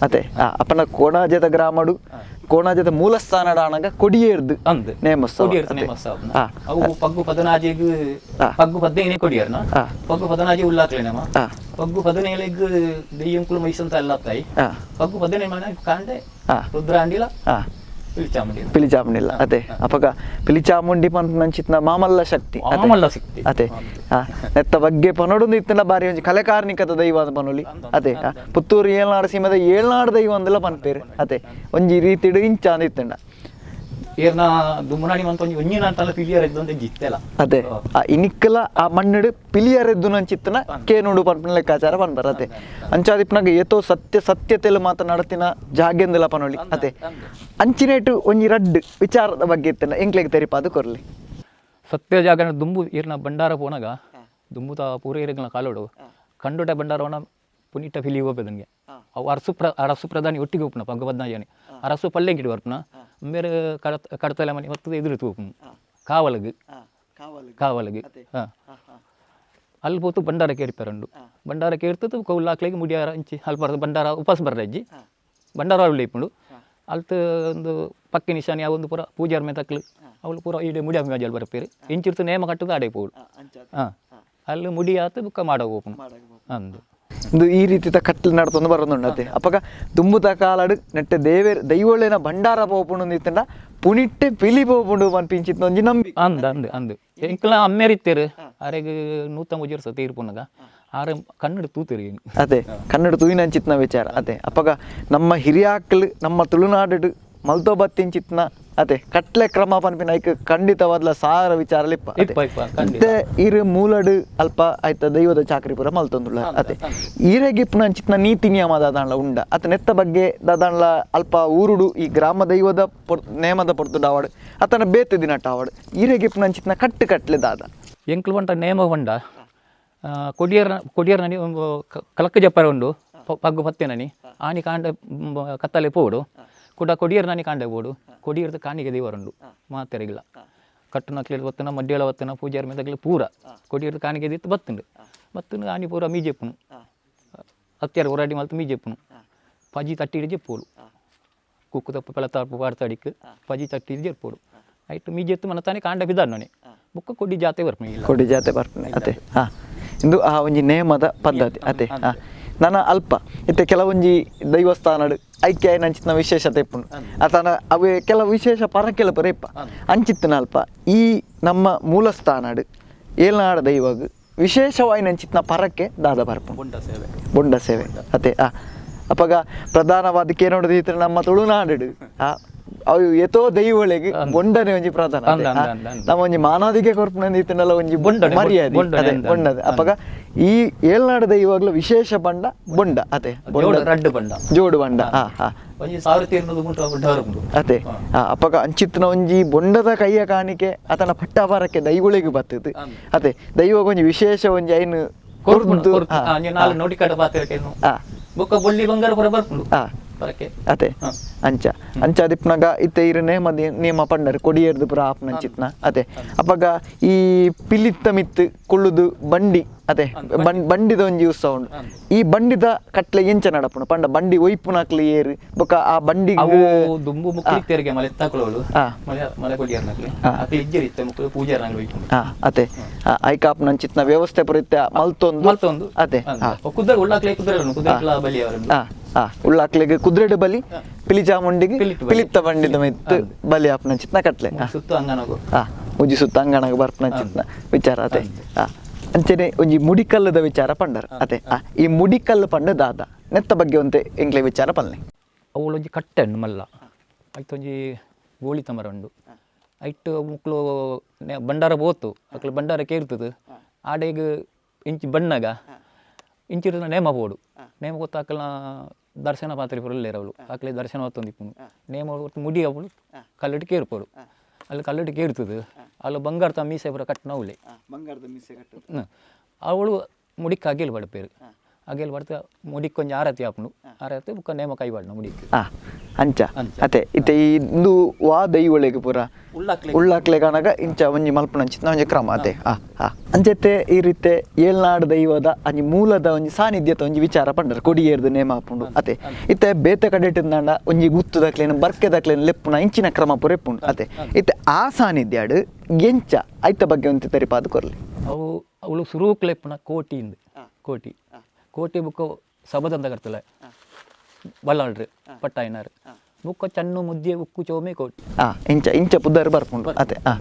ಅದೇ ಅಪ್ಪನ ಕೋಣಾಜದ ಗ್ರಾಮಡು ಕೋಣಾಜದ ಮೂಲಸ್ಥಾನಡ ಆನಗ ಕೊಡಿಯೇರ್ದು ಅಂದ್ ನೇಮೋತ್ಸವ ನೇಮೋತ್ಸವ ಅವು ಪಗ್ಗು 14 ಪಗ್ಗು 15 ಕೊಡಿಯರ್ನ ಪಗ್ಗು 14 ಉಲ್ಲಾಕ್ಲೆ ನೇಮ ಪಗ್ಗು 17 ದೆಯ್ಯಂಕುಲು ಮೈಸಂತ ಎಲ್ಲ ತಾಯಿ ಪಗ್ಗು 17 ಮನೆ ಕಾಂಡೆ ರುದ್ರಾಂಡಿಲ ಪಿಲಿಚಾಮುಂಡಿಲ್ಲ ಅದೇ ಅಪಗ ಪಿಲಿಚಾಮುಂಡಿ ಪಂಚಿತ್ನ ಮಾಮಲ್ಲ ಶಕ್ತಿ ಮಾಮಲ್ಲ ಶಕ್ತಿ ಅದೇ ನೆತ್ತ ಬಗ್ಗೆ ಪನೊಡೊಂದು ಇತ್ತಿನ ಬಾರಿ ಒಂಜಿ ಕಲೆಕಾರ್ನಿಕದ ದೈವ ಅಂತ ಪನೊಲಿ ಅದೇ ಪುತ್ತೂರು ಏಳ್ನಾಡು ಸೀಮೆದ ಏಳ್ನಾಡು ದೈವ ಅಂದೆಲ್ಲ ಪನ್ಪೇರು ಅದೇ ಒಂಜಿ ರೀತಿಡು ಇಂಚ ಅಂದ್ ಇತ್ತಂಡ. ಏರ್ನ ದುಮ್ಮನಾಣಿ ಮಂತ ಒಂಜಿ ಒಂಜಿನ ಅಂತಲ್ಲ ಪಿಲಿಯರೆದ್ದು ಜಿತ್ತೆಲ ಅದೇ ಆ ಇನಿಕ್ಕಲ ಆ ಮಣ್ಣಡು ಪಿಲಿಯರೆದ್ದು ನಂಚಿತ್ತನ ಕೇನುಡು ಪನ್ಪಿನ ಲೆಕ್ಕಾಚಾರ ಪನ್ಪರ ಅದೇ ಅಂಚಾದಿಪ್ಪನಾಗ ಏತೋ ಸತ್ಯ ಸತ್ಯತೆಲ್ಲ ಮಾತನಾಡ್ತಿನ ಜಾಗೆಂದಲ ಪನೊಳಿ ಅದೇ ಅಂಚಿನೇಟು ಒಂಜಿ ರಡ್ಡ್ ವಿಚಾರದ ಬಗ್ಗೆ ಇತ್ತನ ಎಂಕ್ಲೆಗ್ ತೆರಿಪಾದು ಕೊರ್ಲಿ ಸತ್ಯ ಜಾಗನ ದುಂಬು ಈರ್ನ ಭಂಡಾರ ಪೋನಾಗ ದುಂಬುತ ಪೂರ ಏರಿಗಳ ಕಾಲೋಡು ಕಂಡುಟ ಭಂಡಾರವನ ಪುನೀಟ ಫಿಲಿ ಹೋಗ್ಬೇದಂಗೆ ಅವು ಅರಸು ಪ್ರಧಾನಿ ಒಟ್ಟಿಗೆ ಹೋಗ್ಪುನ ಪಗ್ಗಬದ್ನಾಜನಿ ಅರಸು ಪಲ್ಲೆಂಗಿಡಿ ಬರ್ಪುನ ಬೇರೆ ಕಡತಲೆ ಮನೆ ಮತ್ತು ಎದುರು ತೂಪುನು ಕಾವಲಗು ಕಾವಲಗು ಹಾಂ ಅಲ್ಲಿ ಪೋತು ಭಂಡಾರ ಕೇರ್ಪೆರಂಡು ಭಂಡಾರ ಕೇರ್ತದ್ದು ಕೌಲಾಕ್ಲಿಗೆ ಮುಡಿಯಾರ ಅಂಚಿ ಅಲ್ಪ ಭಂಡಾರ ಉಪವಾಸ ಬರ್ರಜ್ಜಿ ಭಂಡಾರ ಅಲ್ಲಿ ಇಪ್ಪುಂಡು ಅಲ್ತ ಒಂದು ಪಕ್ಕಿ ನಿಶಾನಿ ಆ ಒಂದು ಪೂರ ಪೂಜಾರ್ ಮೇ ತಕ್ಲು ಅವಳು ಪೂರ ಇಡೀ ಮುಡಿಯ ಮೇಜಲ್ ಬರ್ಪೇರು ಇಂಚಿರ್ತು ನೇಮ ಕಟ್ಟುದು ಆಡೆ ಪೋಡು ಹಾಂ ಅಲ್ಲಿ ಮುಡಿಯಾತು ಬುಕ್ಕ ಮಾಡೋ ಹೋಪುನು ಅಂದು ಇಂದು ಈ ರೀತಿದ ಕಟ್ಲು ನಡ್ತೊಂದು ಬರೋದುಂಡು ಅದೇ ಅಪ್ಪಗ ದುಂಬುದ ಕಾಲಡು ನೆಟ್ಟೆ ದೇವೇರ್ ದೈವೊಳೆನ ಭಂಡಾರ ಪೋಪುಂಡು ನಿತ್ತಂಡ ಪುನಿಟ್ಟೆ ಪಿಲಿ ಪೋಪುಂಡು ಪನ್ಪಿಂಚಿತ್ ಒಂಜಿ ನಂಬಿ ಅಂದ ಅಂದು ಅಂದು ಎಂಕಲ ಅಮ್ಮೇರಿತ್ತೇರು ಅರೆಗ್ 150 ವರ್ಷ ತೀರ್ಪುನಗ ಆರೆ ಕನ್ನಡ ತೂತಿರಿ ಅದೇ ಕನ್ನಡ ತೂಯಿನಂಚಿತ್ನ ವಿಚಾರ ಅದೇ ಅಪ್ಪಗ ನಮ್ಮ ಹಿರಿಯಾಕ್ಲು ನಮ್ಮ ತುಳುನಾಡು ಮಲ್ತೋಬತ್ತಿಂಚಿತ್ನ ಅದೇ ಕಟ್ಲೆ ಕ್ರಮ ಪನ್ಪಿನ ಐಕ್ ಖಂಡಿತವಾದ್ಲ ಸಾರ ವಿಚಾರ ಲಿಪ್ಪ ಇಪ್ಪ ಇಪ್ಪ ಖಂಡಿತ. ಮತ್ತೆ ಇರು ಮೂಲಡು ಅಲ್ಪ ಆಯ್ತ ದೈವದ ಚಾಕ್ರಿ ಪೂರ ಮಲ್ತೊಂದುಳ್ಳ ಅದೇ ಈರೆಗಿಪ್ಪುನ ಅಂಚಿತ್ನ ನೀತಿ ನಿಯಮ ದಾದಾಣ್ಲ ಉಂಡ ಅತ ನೆತ್ತ ಬಗ್ಗೆ ದಾದಾಣ್ಲ ಅಲ್ಪ ಊರುಡು ಈ ಗ್ರಾಮ ದೈವದ ನೇಮದ ಪೊರ್ತುಡು ಆವಡು ಅತನ ಬೇತೆ ದಿನಟ ಆವಡು ಈರೆಗಿಪ್ಪುನ ಅಂಚಿತ್ನ ಕಟ್ಟು ಕಟ್ಲೆ ದಾದ ಎಂಕ್ಲು ಬಂಟ ನೇಮ ಬಂಡ ಕೊಡಿಯರ್ ಕೊಡಿಯರ್ ನನಿ ಕಲಕ್ಕ ಜಪ್ಪರ ಉಂಡು ಪಗ್ಗು ಪತ್ತೆ ನನಿ ಆನಿ ಕಾಂಡ ಕತ್ತಲೆ ಪೋಡು ಕುಡ ಕೊಡಿಯರ್ ನನಿ ಕಾಂಡೆ ಪೋಡು ಕೊಡಿಯರ್ದ ಕಾಣಿಗೆ ದೇವರುಂಡು ಮಾತೆರಿಗಿಲ್ಲ ಕಟ್ಟುನಕ್ಲಿ ಬತ್ತನ ಮಡ್ಡಿಯಳ ಬತ್ತನ ಪೂಜಾರ ಮೇದಗ್ಲಿ ಪೂರ ಕೊಡಿಯರ್ದ ಕಾಣಿಗೆ ದಿತ್ತು ಬತ್ತುಂಡು ಬತ್ತುಂಡು ಆನಿ ಪೂರ ಮೀಜೆಪ್ಪುನು ಅತ್ಯಾರ ಹೊರಾಡಿ ಮಲ್ತು ಮೀಜೆಪ್ಪುನು ಪಜಿ ತಟ್ಟಿ ಜೆಪ್ಪೋಡು ಕುಕ್ಕು ತಪ್ಪು ಪೆಳತಾಪು ಪಾಡ್ತಾಡಿಕ್ ಪಜಿ ತಟ್ಟಿ ಜೆಪ್ಪೋಡು ಐಟ್ ಮೀಜೆತ್ತು ಮನತಾನೆ ಕಾಂಡ ಬಿದ್ದಾನೆ ಬುಕ್ಕ ಕೊಡಿ ಜಾತೆ ಬರ್ಪುನಿ ಇಲ್ಲ ಕೊಡಿ ಜಾತೆ ಬರ್ಪುನೆ ಅದೇ ಹಾ ಇಂದು ಆ ಒಂಜಿ ನೇಮದ ಪದ್ಧತಿ ಅದೇ ಹಾ ನನ್ನ ಅಲ್ಪ ಇತ್ತೆ ಕೆಲವೊಂಜಿ ದೈವಸ್ಥಾನಡು ಐಕ್ಯ ಅಂಚಿನ ವಿಶೇಷತೆ ಇಪ್ಪುಂಡು ಅತನ ಅವೇ ಕೆಲವು ವಿಶೇಷ ಪರಕೆಲ ಪರ ಇಪ್ಪ ಅಂಚಿತ್ತಿನ ಅಲ್ಪ ಈ ನಮ್ಮ ಮೂಲಸ್ಥಾನಡು ಏಲ್ನಾಡ ದೈವಗ್ ವಿಶೇಷವಾಗಿ ನಂಚಿತ್ತಿನ ಪರಕ್ಕೆ ದಾದ ಬರ್ಪುಂಡು ಬೊಂಡ ಸೇವೆ ಬೊಂಡ ಸೇವೆ ಅದೇ ಆ ಅಪಗ ಪ್ರಧಾನವಾದ ಕೇನೋಡು ಇತ್ರ ನಮ್ಮ ತುಳುನಾಡು ಆ ಅವು ಏತೋ ದೈವಳಿಗೆ ಬೊಂಡನೆ ಒಂಜಿ ಪ್ರಧಾನ ಅದೇ, ಆ, ನಮ್ಮ ಒಂಜಿ ಮಾನಾದಿಗೆ ಕೊರ್ಪುನ ಇತ್ತನಲ್ಲ ಒಂಜಿ ಬೊಂಡನೆ, ಮರ್ಯಾದೆ ಬೊಂಡನೆ ಅದೇ ಅಂದ, ಬೊಂಡದೆ ಅಪಗ ಈ ಏಳ್ನಾಡು ದೈವಗ್ಲ ವಿಶೇಷ ಬಂಡ ಬೊಂಡ ಅದೇ ಜೋಡು ರಡ್ಡು ಬಂಡ ಜೋಡು ಬಂಡ ಹಾ ಹಾ ಒಂಜಿ 1200 ಗುಂಟ ಬೊಂಡ ಉಂಡು ಅದೇ ಅಪಗ ಅಂಚಿತ್ತಿನ ಒಂಜಿ ಬೊಂಡದ ಕೈಯ ಕಾಣಿಕೆ ಆತನ ಪಟ್ಟಾಪಾರಕ್ಕೆ ದೈವಳಿಗೆ ಬರ್ತದೆ ಅದೇ ದೈವಗ ಒಂಜಿ ವಿಶೇಷ ಒಂಜಿ ಐನು ಕೊರ್ಪುಂಡು, ಕೊರ್ದು, ಕೊರ್ಪು. ಆ, ಆ, ಒಂಜಿ ನಾಲ್ ನೋಡಿಕಡ ಪಾತ್ರಕ್ಕೆ ಆ. ಬೊಕ್ಕ ಬೊಳ್ಳಿ ಬಂಗಾರ ಪೂರ ಬರ್ಪುಂಡು ಆ. ಪರಕ್ಕೆ ಅದೇ ಅಂಚ ಅಂಚ ಅದಿಪ್ನಾಗ ಇತ್ತೆ ಇರು ನೇಮ ನೇಮ ಪಂಡರ್ ಕೊಡಿಯರ್ದು ಪುರ ಆಪ್ನಂಚಿತ್ನ ಅದೇ ಅಪಗ ಈ ಪಿಲಿತ್ತ ಮಿತ್ತು ಕುಳ್ಳುದು ಬಂಡಿ ಅದೇ ಬಂಡಿದ ಒಂಜಿ ಉತ್ಸವ ಉಂಡು ಈ ಬಂಡಿದ ಕಟ್ಲೆ ಎಂಚ ನಡಪುಂಡು ಪಂಡ ಬಂಡಿ ಒಯ್ಪುನಾಕ್ಲಿ ಏರು ಬೊಕ್ಕ ಆ ಬಂಡಿ ಅವು ದುಂಬು ಮುಕ್ಲಿ ತೆರಿಗೆ ಮಲೆ ತಕೊಳ್ಳೋಳು ಆ. ಮಲೆ ಮಲೆ ಕೊಡಿಯರ್ನಕ್ಲೆ ಅಕ್ಲೆ ಇಜ್ಜೆರ್ ಇತ್ತೆ ಮುಕ್ಲು ಪೂಜಾರ್ನಂಗ್ ಒಯ್ಪುಂಡು ಹಾ ಅದೇ ಐಕಾಪ್ನಂಚಿತ್ನ ವ್ಯವಸ್ಥೆ ಪೂರ ಇತ್ತೆ ಮಲ್ತೊಂದು ಮಲ್ತೊಂದು ಅದೇ ಹಾ ಕುದುರೆ ಉಳ್ಳಾಕ್ಲೆ ಕುದುರೆ ಉಂಡು ಕುದುರೆಕ್ಲ ಬಲಿ ಅವರುಂಡು ಆ ಆ ಉಳ್ಳಾಕ್ಲೆಗ್ ಕುದುರೆಡು ಬಲಿ ಪಿಲಿ ಚಾಮುಂಡಿಗೆ ಪಿಲಿಟ್ಟು ಬಲಿ. ಪಿಲಿತ್ತ ಬಂಡಿದ ಮಿತ್ತು ಬಲಿ ಆಪ್ನಂಚಿತ್ನ ಕಟ್ಲೆ ಆ. ಸುತ್ತು ಅಂಗನಗು ಆ ಒಂಜಿ ಸುತ್ತ ಅಂಗಣಗ ಬರ್ಪುನ ಚಿತ್ನ ವಿಚಾರ ಅದೇ ಆ ಅಂಚನೆ ಒಂಜಿ ಮುಡಿಕಲ್ಲದ ವಿಚಾರ ಪಂಡರ್ ಅದೇ ಆ ಈ ಮುಡಿಕಲ್ಲು ಪಂಡ ದಾದ ನೆತ್ತ ಬಗ್ಗೆ ಒಂತೆ ಎಂಕ್ಲೆ ವಿಚಾರ ಪಲ್ಲೆ ಅವಳೊಂಜಿ ಕಟ್ಟೆ ಉಂಡು ಮಲ್ಲ ಐತೊಂಜಿ ಗೋಳಿ ತಮರ ಉಂಡು ಐಟ್ ಮುಕ್ಲು ಬಂಡಾರ ಪೋತು ಅಕ್ಲು ಬಂಡಾರ ಕೇರ್ತದೆ ಆಡೆಗ್ ಇಂಚಿ ಬಣ್ಣಗ ಇಂಚಿರ್ದ ನೇಮ ಪೋಡು ನೇಮ ಗೊತ್ತ ಅಕ್ಲ ದರ್ಶನ ಪಾತ್ರೆ ಪುರಲ್ಲೇರು ಅವಳು ಅಕ್ಲೆ ದರ್ಶನ ಹೊತ್ತೊಂದು ಇಪ್ಪುಂಡು ನೇಮ ಹೊತ್ತು ಮುಡಿ ಅವಳು ಕಲ್ಲುಟ್ಟು ಕೇರ್ಪೋಡು ಅಲ್ಲಿ ಕಲ್ಲುಟ್ಟು ಕೇರ್ತದೆ ಅಲ್ಲಿ ಬಂಗಾರ ತ ಮೀಸೆ ಪೂರ ಕಟ್ಟಿನ ಅವಳೆ ಬಂಗಾರದ ಮೀಸೆ ಕಟ್ಟು ಅವಳು ಮುಡಿಕ್ ಅಗೇಲ್ ಬಡಪೇರು ಅಗೇಲ್ ಬಡ್ತ ಮುಡಿಕ್ ಒಂಜಿ ಆರತಿ ಆಪುಂಡು ಆರತಿ ಬುಕ್ಕ ನೇಮ ಕೈ ಬಾಡ್ನ ಮುಡಿಕ್ ಆ ಅಂಚ ಅತೆ ಇತ್ತೆ ಇಂದು ವಾ ದೈವೊಳೆಗ್ ಪೂರ ಉಳ್ಳಾಕ್ಲೆ ಕಾಣಗ ಇಂಚ ಒಂಜಿ ಮಲ್ಪುನಂಚಿತ್ನ ಒಂಜಿ ಕ್ರಮ ಅತೆ ಆ ಆ ಅಂಚೆತ್ತೆ ಈ ರೀತಿ ಏಳ್ನಾಡು ದೈವದ ಅಂಜಿ ಮೂಲದ ಒಂಜಿ ಸಾನ್ನಿಧ್ಯತ ಒಂಜಿ ವಿಚಾರ ಪಂಡರ್ ಕೊಡಿಯೇರ್ದು ನೇಮ ಆಪುಂಡು ಅತೆ ಇತ್ತೆ ಬೇತೆ ಕಡೆಟಿಂದಾಂಡ ಒಂಜಿ ಗುತ್ತುದಕ್ಲೇನು ಬರ್ಕೆದಕ್ಲೇನು ಲೆಪ್ಪುನ ಇಂಚಿನ ಕ್ರಮ ಪೂರ ಇಪ್ಪುಂಡು ಅತೆ ಇತ್ತೆ ಆ ಸಾನ್ನಿಧ್ಯಾಡು ಎಂಚ ಐತ ಬಗ್ಗೆ ಒಂತೆ ತೆರಿಪಾದು ಕೊರ್ಲಿ ಅವು ಅವಳು ಸುರೂಕ್ ಲೆಪ್ಪುನ ಕೋಟಿಯಿಂದ ಕೋಟಿ ಕೋಟಿ ಬುಕ್ಕ ಸಬದಂತ ಕರ್ತಲೆ ಬಲ್ಲಾಳ್ರು ಪಟ್ಟಾಯಿನಾರು ಬುಕ್ಕ ಚಣ್ಣು ಮುದ್ದೆ ಉಕ್ಕು ಚೋಮೆ ಕೋಟಿ ಆ ಇಂಚ ಇಂಚ ಪುದ್ದಾರು ಬರ್ಪುಂಡು ಅತೆ ಆ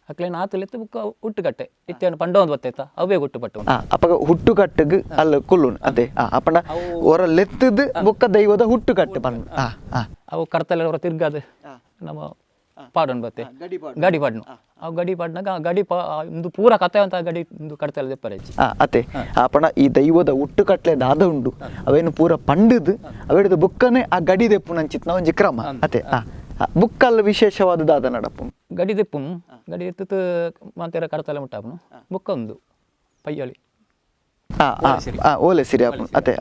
ಅಕ್ಲೇನ ಆತಲೆತ್ತು ಬುಕ್ಕ ಹುಟ್ಟುಕಟ್ಟೆ ಇತ್ತೇನು ಪಂಡ ಒಂದು ಬತ್ತೈತ ಅವೇ ಹುಟ್ಟು ಪಟ್ಟು ಆ ಅಪಗ ಹುಟ್ಟುಕಟ್ಟುಗ್ ಅಲ್ಲ ಕುಲ್ಲುನ್ ಅದೇ ಆ ಅಪಂಡ ಹೊರ ಲೆತ್ತದ ಬೊಕ್ಕ ದೈವದ ಹುಟ್ಟುಕಟ್ಟು ಪಂಡ ಆ ಆ ಅವು ಕರ್ತಲೆ ಅವರ ತಿರ್ಗಾದು ನಮ್ಮ ಪಾಡೊಂಡು ಬತ್ತೆ ಗಡಿ ಪಾಡ್ನು ಅವು ಗಡಿ ಪಾಡ್ನಾಗ ಆ ಗಡಿ ಪಾ ಇಂದು ಪೂರ ಕತೆ ಅಂತ ಗಡಿ ಇಂದು ಕಡ್ತಲೆ ದೆಪ್ಪರೆ ಅತೆ ಆಪಣ ಈ ದೈವದ ಹುಟ್ಟು ಕಟ್ಲೆ ದಾದ ಉಂಡು ಅವೇನು ಪೂರ ಪಂಡದು ಅವೇಡ್ದು ಬುಕ್ಕನೆ ಆ ಗಡಿ ದೆಪ್ಪುನಂಚಿತ್ನ ಒಂಜಿ ಕ್ರಮ ಅತೆ ಬುಕ್ಕಲ್ ವಿಶೇಷವಾದ ದಾದ ನಡಪು ಗಡಿ ದೆಪ್ಪುನು ಗಡಿ ಎತ್ತು ಮಾತೆರ ಕಡತಲೆ ಮುಟ್ಟಾಪುನು ಬುಕ್ಕ ಒಂದು ಪಯ್ಯಳಿ ಓಲೆ ಸಿರಿ ಆಪುನು ಅತೆ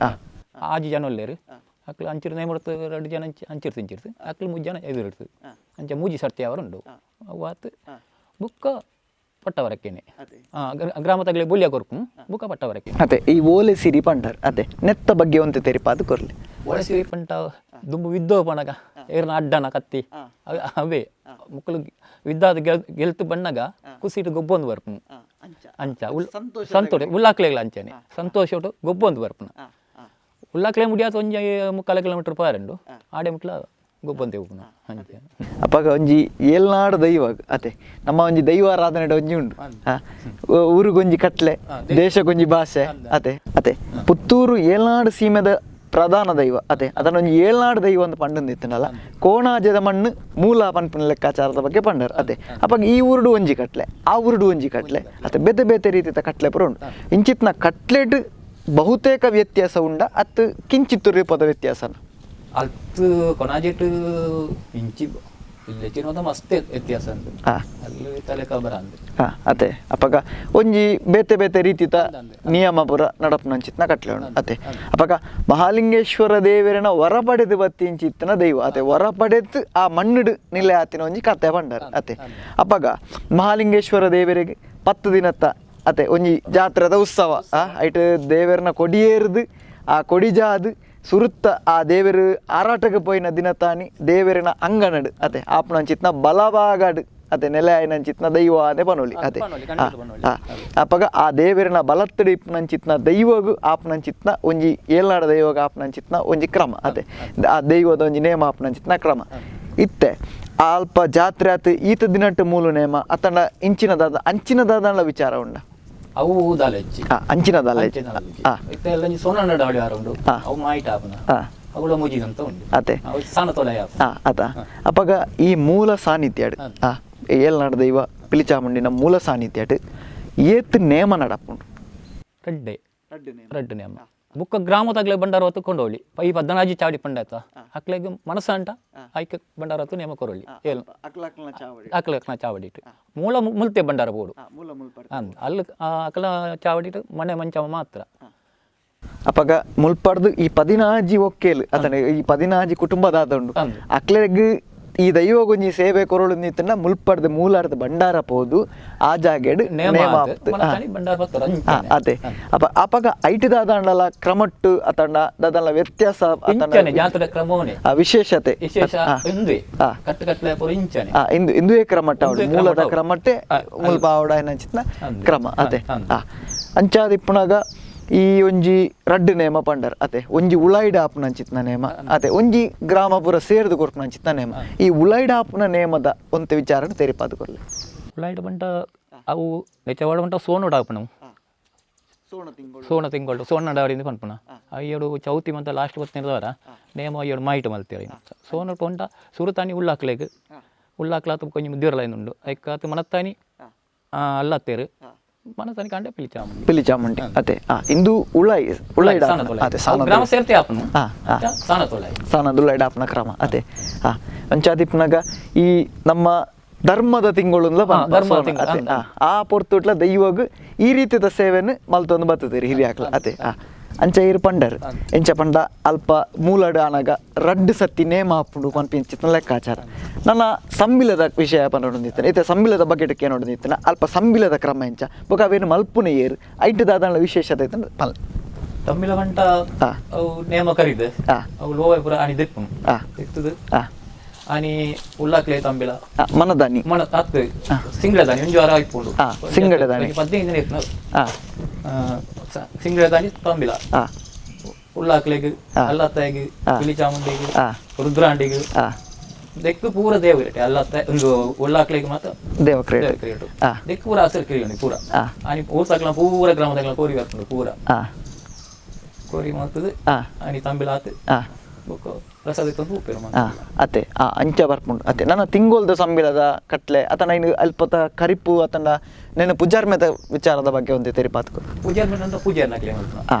ಆಜಿ ಜನ ಒಲ್ಲೇರು ಅಕ್ಲು ಅಂಚಿರು ನೇಮಡ್ತು ಎರಡು ಜನ ಅಂಚಿರ್ತು ಇಂಚಿರ್ತು ಅಕ್ಲು ಮೂಜಿ ಜನ ಎದುರಿಡ್ತು ಅಂಚ ಮೂಜಿ ಸರ್ತಿ ಅವರು ಉಂಡು ಅವು ಆತು ಬುಕ್ಕ ಪಟ್ಟವರಕ್ಕೇನೆ ಗ್ರಾಮ ತಗಲಿ ಬೂಲ್ಯ ಕೊರ್ಪು ಬುಕ್ಕ ಪಟ್ಟವರಕ್ಕೆ ಅತೆ ಈ ಓಲೆ ಸಿರಿ ಪಂಡರ್ ಅತೆ ನೆತ್ತ ಬಗ್ಗೆ ಒಂದು ತೆರಿಪಾದು ಕೊರ್ಲಿ ಓಲೆ ಸಿರಿ ಪಂಟ ದುಂಬು ವಿದ್ದೋ ಪಣಗ ಏರ್ನ ಅಡ್ಡನ ಕತ್ತಿ ಅವೇ ಮುಕ್ಕಲು ವಿದ್ದಾದ ಗೆಲ್ತು ಬಣ್ಣಗ ಕುಸಿಟ್ಟು ಗೊಬ್ಬೊಂದು ಬರ್ಪುನು ಅಂಚ ಸಂತೋಷ ಉಲ್ಲಾಕ್ಲೆಗ್ಲ ಅಂಚನೆ ಸಂತೋಷ ಗೊಬ್ಬೊಂದು ಬರ್ಪುನ ಉಲ್ಲಾಕ್ಲೆ ಮುಡಿಯಾತ ಒಂಜಿ ಮುಕ್ಕಾಲ ಕಿಲೋಮೀಟರ್ ಪಾರಂಡು ಆಡೆ ಮುಟ್ಲ ಗೊಬ್ಬಂತೆ ಉಪ್ಪುನ ಅಂಚೆ ಅಪ್ಪಾಗ ಒಂಜಿ ಏಲ್ನಾಡು ದೈವ ಅತೆ ನಮ್ಮ ಒಂಜಿ ದೈವಾರಾಧನೆ ಒಂಜಿ ಉಂಡು ಊರುಗೊಂಜಿ ಕಟ್ಲೆ ದೇಶಕ್ಕೊಂಜಿ ಭಾಷೆ ಅತೆ ಅತೆ ಪುತ್ತೂರು ಏಲ್ನಾಡು ಸೀಮೆದ ಪ್ರಧಾನ ದೈವ ಅತೆ ಅದನ್ನೊಂಜಿ ಏಳ್ನಾಡು ದೈವ ಅಂತ ಪಂಡಂದಿತ್ತನಲ್ಲ ಕೋಣಾಜದ ಮಣ್ಣು ಮೂಲ ಪನ್ಪಿನ ಲೆಕ್ಕಾಚಾರದ ಬಗ್ಗೆ ಪಂಡರ್ ಅತೆ ಅಪ್ಪಾಗ ಈ ಊರುಡು ಒಂಜಿ ಕಟ್ಲೆ ಆ ಊರುಡು ಒಂಜಿ ಕಟ್ಲೆ ಅತೆ ಬೇತೆ ಬೇತೆ ರೀತಿಯ ಕಟ್ಲೆ ಪುರ ಉಂಡು ಇಂಚಿತ್ನ ಕಟ್ಲೆಟ್ ಬಹುತೇಕ ವ್ಯತ್ಯಾಸ ಉಂಡ ಅತ್ತು ಕಿಂಚಿತ್ತು ರೂಪದ ವ್ಯತ್ಯಾಸನ ಅಲ್ತು ಕೊನಾಜೆಟ್ ಇಂಚಿ ಇಲ್ಲೆಚ್ಚಿನ ಮಸ್ತ್ ವ್ಯತ್ಯಾಸ ಉಂಟು ಅಲ್ಲಿ ತಲೆ ಕಬರ ಅಂದೆ ಅತೆ ಅಪ್ಪಗ ಒಂಜಿ ಬೇತೆ ಬೇತೆ ರೀತಿತ ನಿಯಮ ಪುರ ನಡಪುನಂಚಿತ್ನ ಕಟ್ಲೆ ಉಂಡು ಅತೆ ಅಪ್ಪಗ ಮಹಾಲಿಂಗೇಶ್ವರ ದೇವರನ ವರ ಪಡೆದು ಬತ್ತಿ ಇಂಚಿತ್ತನ ದೈವ ಅತೆ ವರ ಪಡೆದು ಆ ಮಣ್ಣುಡು ನಿಲೆ ಆತಿನ ಒಂಜಿ ಕತೆ ಪಂಡರ್ ಅತೆ ಅಪ್ಪಗ ಮಹಾಲಿಂಗೇಶ್ವರ ದೇವರಿಗೆ 10 ದಿನತ್ತ ಅತೆ ಒಂಜಿ ಜಾತ್ರೆದ ಉತ್ಸವ ಐಟ್ ದೇವರನ ಕೊಡಿಯೇರಿದು ಆ ಕೊಡಿಜಾದು ಸುರುತ್ತ ಆ ದೇವರು ಆರಾಟಕ್ಕೆ ಪೋಯಿನ ದಿನತಾನಿ ದೇವರಿನ ಅಂಗನಡು ಅತೆ ಆಪನಂಚಿತ್ನ ಬಲಭಾಗಡು ಅತೆ ನೆಲೆ ಆಯ್ನಂಚಿತ್ನ ದೈವ ಅದೇ ಪನೋಲಿ ಅತೆ ಅಪ್ಪಗ ಆ ದೇವರಿನ ಬಲತ್ತಡಿ ಇಪ್ಪನಂಚಿತ್ನ ದೈವಗು ಆಪನಂಚಿತ್ನ ಒಂಜಿ ಏಲ್ನಾಡ ದೈವಗ ಆಪನಂಚಿತ್ನ ಒಂಜಿ ಕ್ರಮ ಅತೆ ಆ ದೈವದ ಒಂಜಿ ನೇಮ ಆಪನಂಚಿತ್ನ ಕ್ರಮ ಇತ್ತೆ ಅಲ್ಪ ಜಾತ್ರೆ ಆತು ಈತ ದಿನಟ್ಟು ಮೂಲು ನೇಮ ಅತಂಡ ಇಂಚಿನ ದಾದ ಅಂಚಿನ ದಾದನ ವಿಚಾರ ಉಂಡ ಅವು ದಾಲೆಚ್ಚಿ ಅಂಚಿನ ದಾಲೆಚ್ಚಿ ಇತ್ತೆ ಎಲ್ಲ ಸೋನಣ್ಣ ಡಾಳಿ ಯಾರು ಉಂಡು ಅವು ಮಾಯಿಟ ಆಪುನ ಅವುಗಳ ಮುಜಿದಂತ ಉಂಡು ಅತೆ ಅವು ಸಾನ ತೊಲೆ ಅತ ಅಪ್ಪಗ ಈ ಮೂಲ ಸಾನ್ನಿಧ್ಯ ಏಲ್ನಾಡು ದೈವ ಪಿಲಿಚಾಮುಂಡಿನ ಮೂಲ ಸಾನ್ನಿಧ್ಯ ಏತ್ ನೇಮ ನಡಪುಂಡು ರಡ್ಡೆ ರಡ್ಡು ನೇಮ ಬುಕ್ಕ ಗ್ರಾಮ ತಗ್ಲೆ ಬಂಡಾರ ಹೊತ್ತು ಕೊಂಡೋಳಿ ಈ ಪದ್ದನಾಜಿ ಚಾವಡಿ ಪಂಡಾಯ್ತ ಅಕ್ಲೆಗ್ ಮನಸ್ಸಂಟ ಐಕ ಬಂಡಾರ ಹೊತ್ತು ನೇಮ ಕೊರೊಳ್ಳಿ ಏಲ್ ಅಕ್ಲಕ್ನ ಚಾವಡಿ ಇಟ್ಟು ಮೂಲ ಮುಲ್ತೆ ಬಂಡಾರ ಬೋಡು ಅಲ್ಲಿ ಅಕ್ಲ ಚಾವಡಿ ಇಟ್ಟು ಮನೆ ಮಂಚವ ಮಾತ್ರ ಅಪ್ಪಗ ಮುಲ್ಪಡ್ದು ಈ 16 ಒಕ್ಕೇಲು ಅತನೆ ಈ 16 ಕುಟುಂಬದಾದ ಉಂಡು ಅಕ್ಲೆಗ್ ಈ ದೈವಗೊಂಜಿ ಸೇವೆ ಕೊರಳು ನಿತ್ತನ ಮುಲ್ಪಡ್ದು ಮೂಲಾರ್ದು ಬಂಡಾರ ಪೋದು ಆ ಜಾಗೆಡ್ ನೇಮ ಅದೇ ಅಪ್ಪ ಅಪಗ ಐಟಿ ದಾದಾಂಡಲ ಕ್ರಮಟ್ಟು ಅತಂಡ ದಾದಲ್ಲ ವ್ಯತ್ಯಾಸ ವಿಶೇಷತೆ ಇಂದು ಇಂದುವೇ ಕ್ರಮಟ್ಟ ಮೂಲದ ಕ್ರಮಟ್ಟೆ ಮುಲ್ಪ ಆವಡ ಏನಂಚಿತ್ನ ಕ್ರಮ ಅದೇ ಅಂಚಾದಿಪ್ಪುನಾಗ ಈ ಒಂಜಿ ರಡ್ಡು ನೇಮ ಪಂಡರ್ ಅತೆ ಒಂಜಿ ಉಳೈಡ ಆಪುನಂಚಿತ್ನ ನೇಮ ಅತೆ ಒಂಜಿ ಗ್ರಾಮಪುರ ಸೇರ್ದು ಕೊರ್ಪುನಂಚಿತ್ನ ನೇಮ ಈ ಉಳೈಡ ಆಪುನ ನೇಮದ ಒಂತೆ ವಿಚಾರನ ತೆರಿಪಾದು ಕೊರ್ಲೆ ಉಳೈಡ ಬಂಟ ಅವು ನೆಚ್ಚವಾಡ ಬಂಟ ಸೋನೋಡ ಆಪುನ ಸೋಣ ತಿಂಗಳು ಸೋಣ ಡಾವರಿಂದ ಪನ್ಪುನ ಅಯ್ಯಡು ಚೌತಿ ಮಂತ ಲಾಸ್ಟ್ ಬತ್ತಿನದವರ ನೇಮ ಅಯ್ಯಡು ಮಾಯಿಟ ಮಲ್ತೀರ ಸೋನ ಪೊಂಟ ಸುರುತಾನಿ ಉಳ್ಳಾಕ್ಲೆಗ್ ಉಳ್ಳಾಕ್ಲಾತ ಕೊಂಚ ಮುದ್ದಿರಲ ಉಂಡು ಐಕಾತ ಮನತ್ತಾನಿ ಅಲ್ಲತ್ತೇರು ಮನತಾನಿ ಕಂಡೆ ಪಿಲಿಚಾಮುಂಡಿ ಪಿಲಿಚಾಮುಂಡಿ ಅತೆ ಇಂದು ಉಳೈ ಉಳೈಡ ಅತೆ ಗ್ರಾಮ ಸೇರ್ತೆ ಆಪುನು ಸಾನತೊಳೈ ಸಾನದುಳೈಡ ಆಪುನ ಕ್ರಮ ಅತೆ ಅಂಚಾದಿಪ್ಪುನಾಗ ಈ ನಮ್ಮ ಧರ್ಮದ ತಿಂಗಳು ಆ ಪೊರ್ತುಟ್ಲ ದೈವಗ್ ಈ ರೀತಿಯ ಸೇವೆಯನ್ನು ಮಲ್ತೊಂದು ಬರ್ತದೆ ಹಿರಿಯಾಕ್ಲ ಅತೆ ಅಂಚ ಇರು ಪಂಡರ್ ಎಂಚ ಪಂಡ ಅಲ್ಪ ಮೂಲಡು ಆನಾಗ ರಡ್ಡು ಸತ್ತಿ ನೇಮ ಆಪುಂಡು ಪನ್ಪಿಂಚಿತ್ನ ಲೆಕ್ಕಾಚಾರ ನನ್ನ ಸಂಬಿಲದ ವಿಷಯ ಪನ್ನೊಂದಿತ್ತನೆ ಇತ್ತೆ ಸಂಬಿಲದ ಬಗ್ಗೆ ನೋಡಿದಿತ್ತನ ಅಲ್ಪ ಸಂಬಿಲದ ಕ್ರಮ ಎಂಚ ಬೊಕ ಅವೇನು ಮಲ್ಪುನ ಏರು ಐಟು ದಾದನ ವಿಶೇಷತೆ ಪಲ್ ತಂಬಿಲ ಬಂಟ ಅವು ನೇಮ ಕರಿದೆ ಅವು ಲೋವೆ ಪುರ ಆನಿ ದೆಪ್ಪುನು ಇತ್ತದು ಆನಿ ಉಳ್ಳಾಕ್ಲೆ ತಂಬಿಲ ಮನದಾನಿ ಮನ ಅತ್ತು ಸಿಂಗಡದಾನಿ ಒಂಜಿ ವಾರ ಆಯ್ಪುಂಡು ಸಿಂಗಡದಾನಿ 15 ದಿನ ಇತ್ತು ಸಿಂಗಡದಾನಿ ತಂಬಿಲ ಉಳ್ಳಾಕ್ಲೆಗ್ ಅಲ್ಲತ್ತಾಯಿಗ್ ಪಿಲಿಚಾಮುಂಡಿಗ್ ರುದ್ರಾಂಡಿಗ್ ದೆಕ್ಕು ಪೂರ ದೇವರೇಟೆ ಅಲ್ಲತ್ತ ಒಂದು ಉಳ್ಳಾಕ್ಲೆಗ್ ಮಾತ್ರ ದೇವಕ್ರಿಯೆ ದೆಕ್ಕು ಪೂರ ಹಸಿರು ಕ್ರಿಯೆ ಪೂರ ಆನಿ ಊರ್ಸಾಕ್ಲ ಪೂರ ಗ್ರಾಮದಾಗ್ಲ ಕೋರಿ ಬರ್ಪುಂಡು ಪೂರ ಕೋರಿ ಮಾಡ್ತದೆ ಆನಿ ತಂಬಿಲ ಆತು ಪ್ರಸಾದ ತಂದು ಅತ್ತೆ ಅಂಚ ಬರ್ಪುಂಡು ಅತ್ತೆ ನನ್ನ ತಿಂಗೋಲ್ದ ಸಂಬಿಲದ ಕಟ್ಲೆ ಅತನ ಇನ್ನು ಅಲ್ಪತ ಕರಿಪು ಅತನ ನೆನ ಪೂಜಾರ್ಮೆದ ವಿಚಾರದ ಬಗ್ಗೆ ಒಂದು ತೆರಿಪಾತ್ಕು ಪೂಜಾರ್ಮೆ ಅಂತ ಪೂಜಾರ್ನಕ್ಲೆ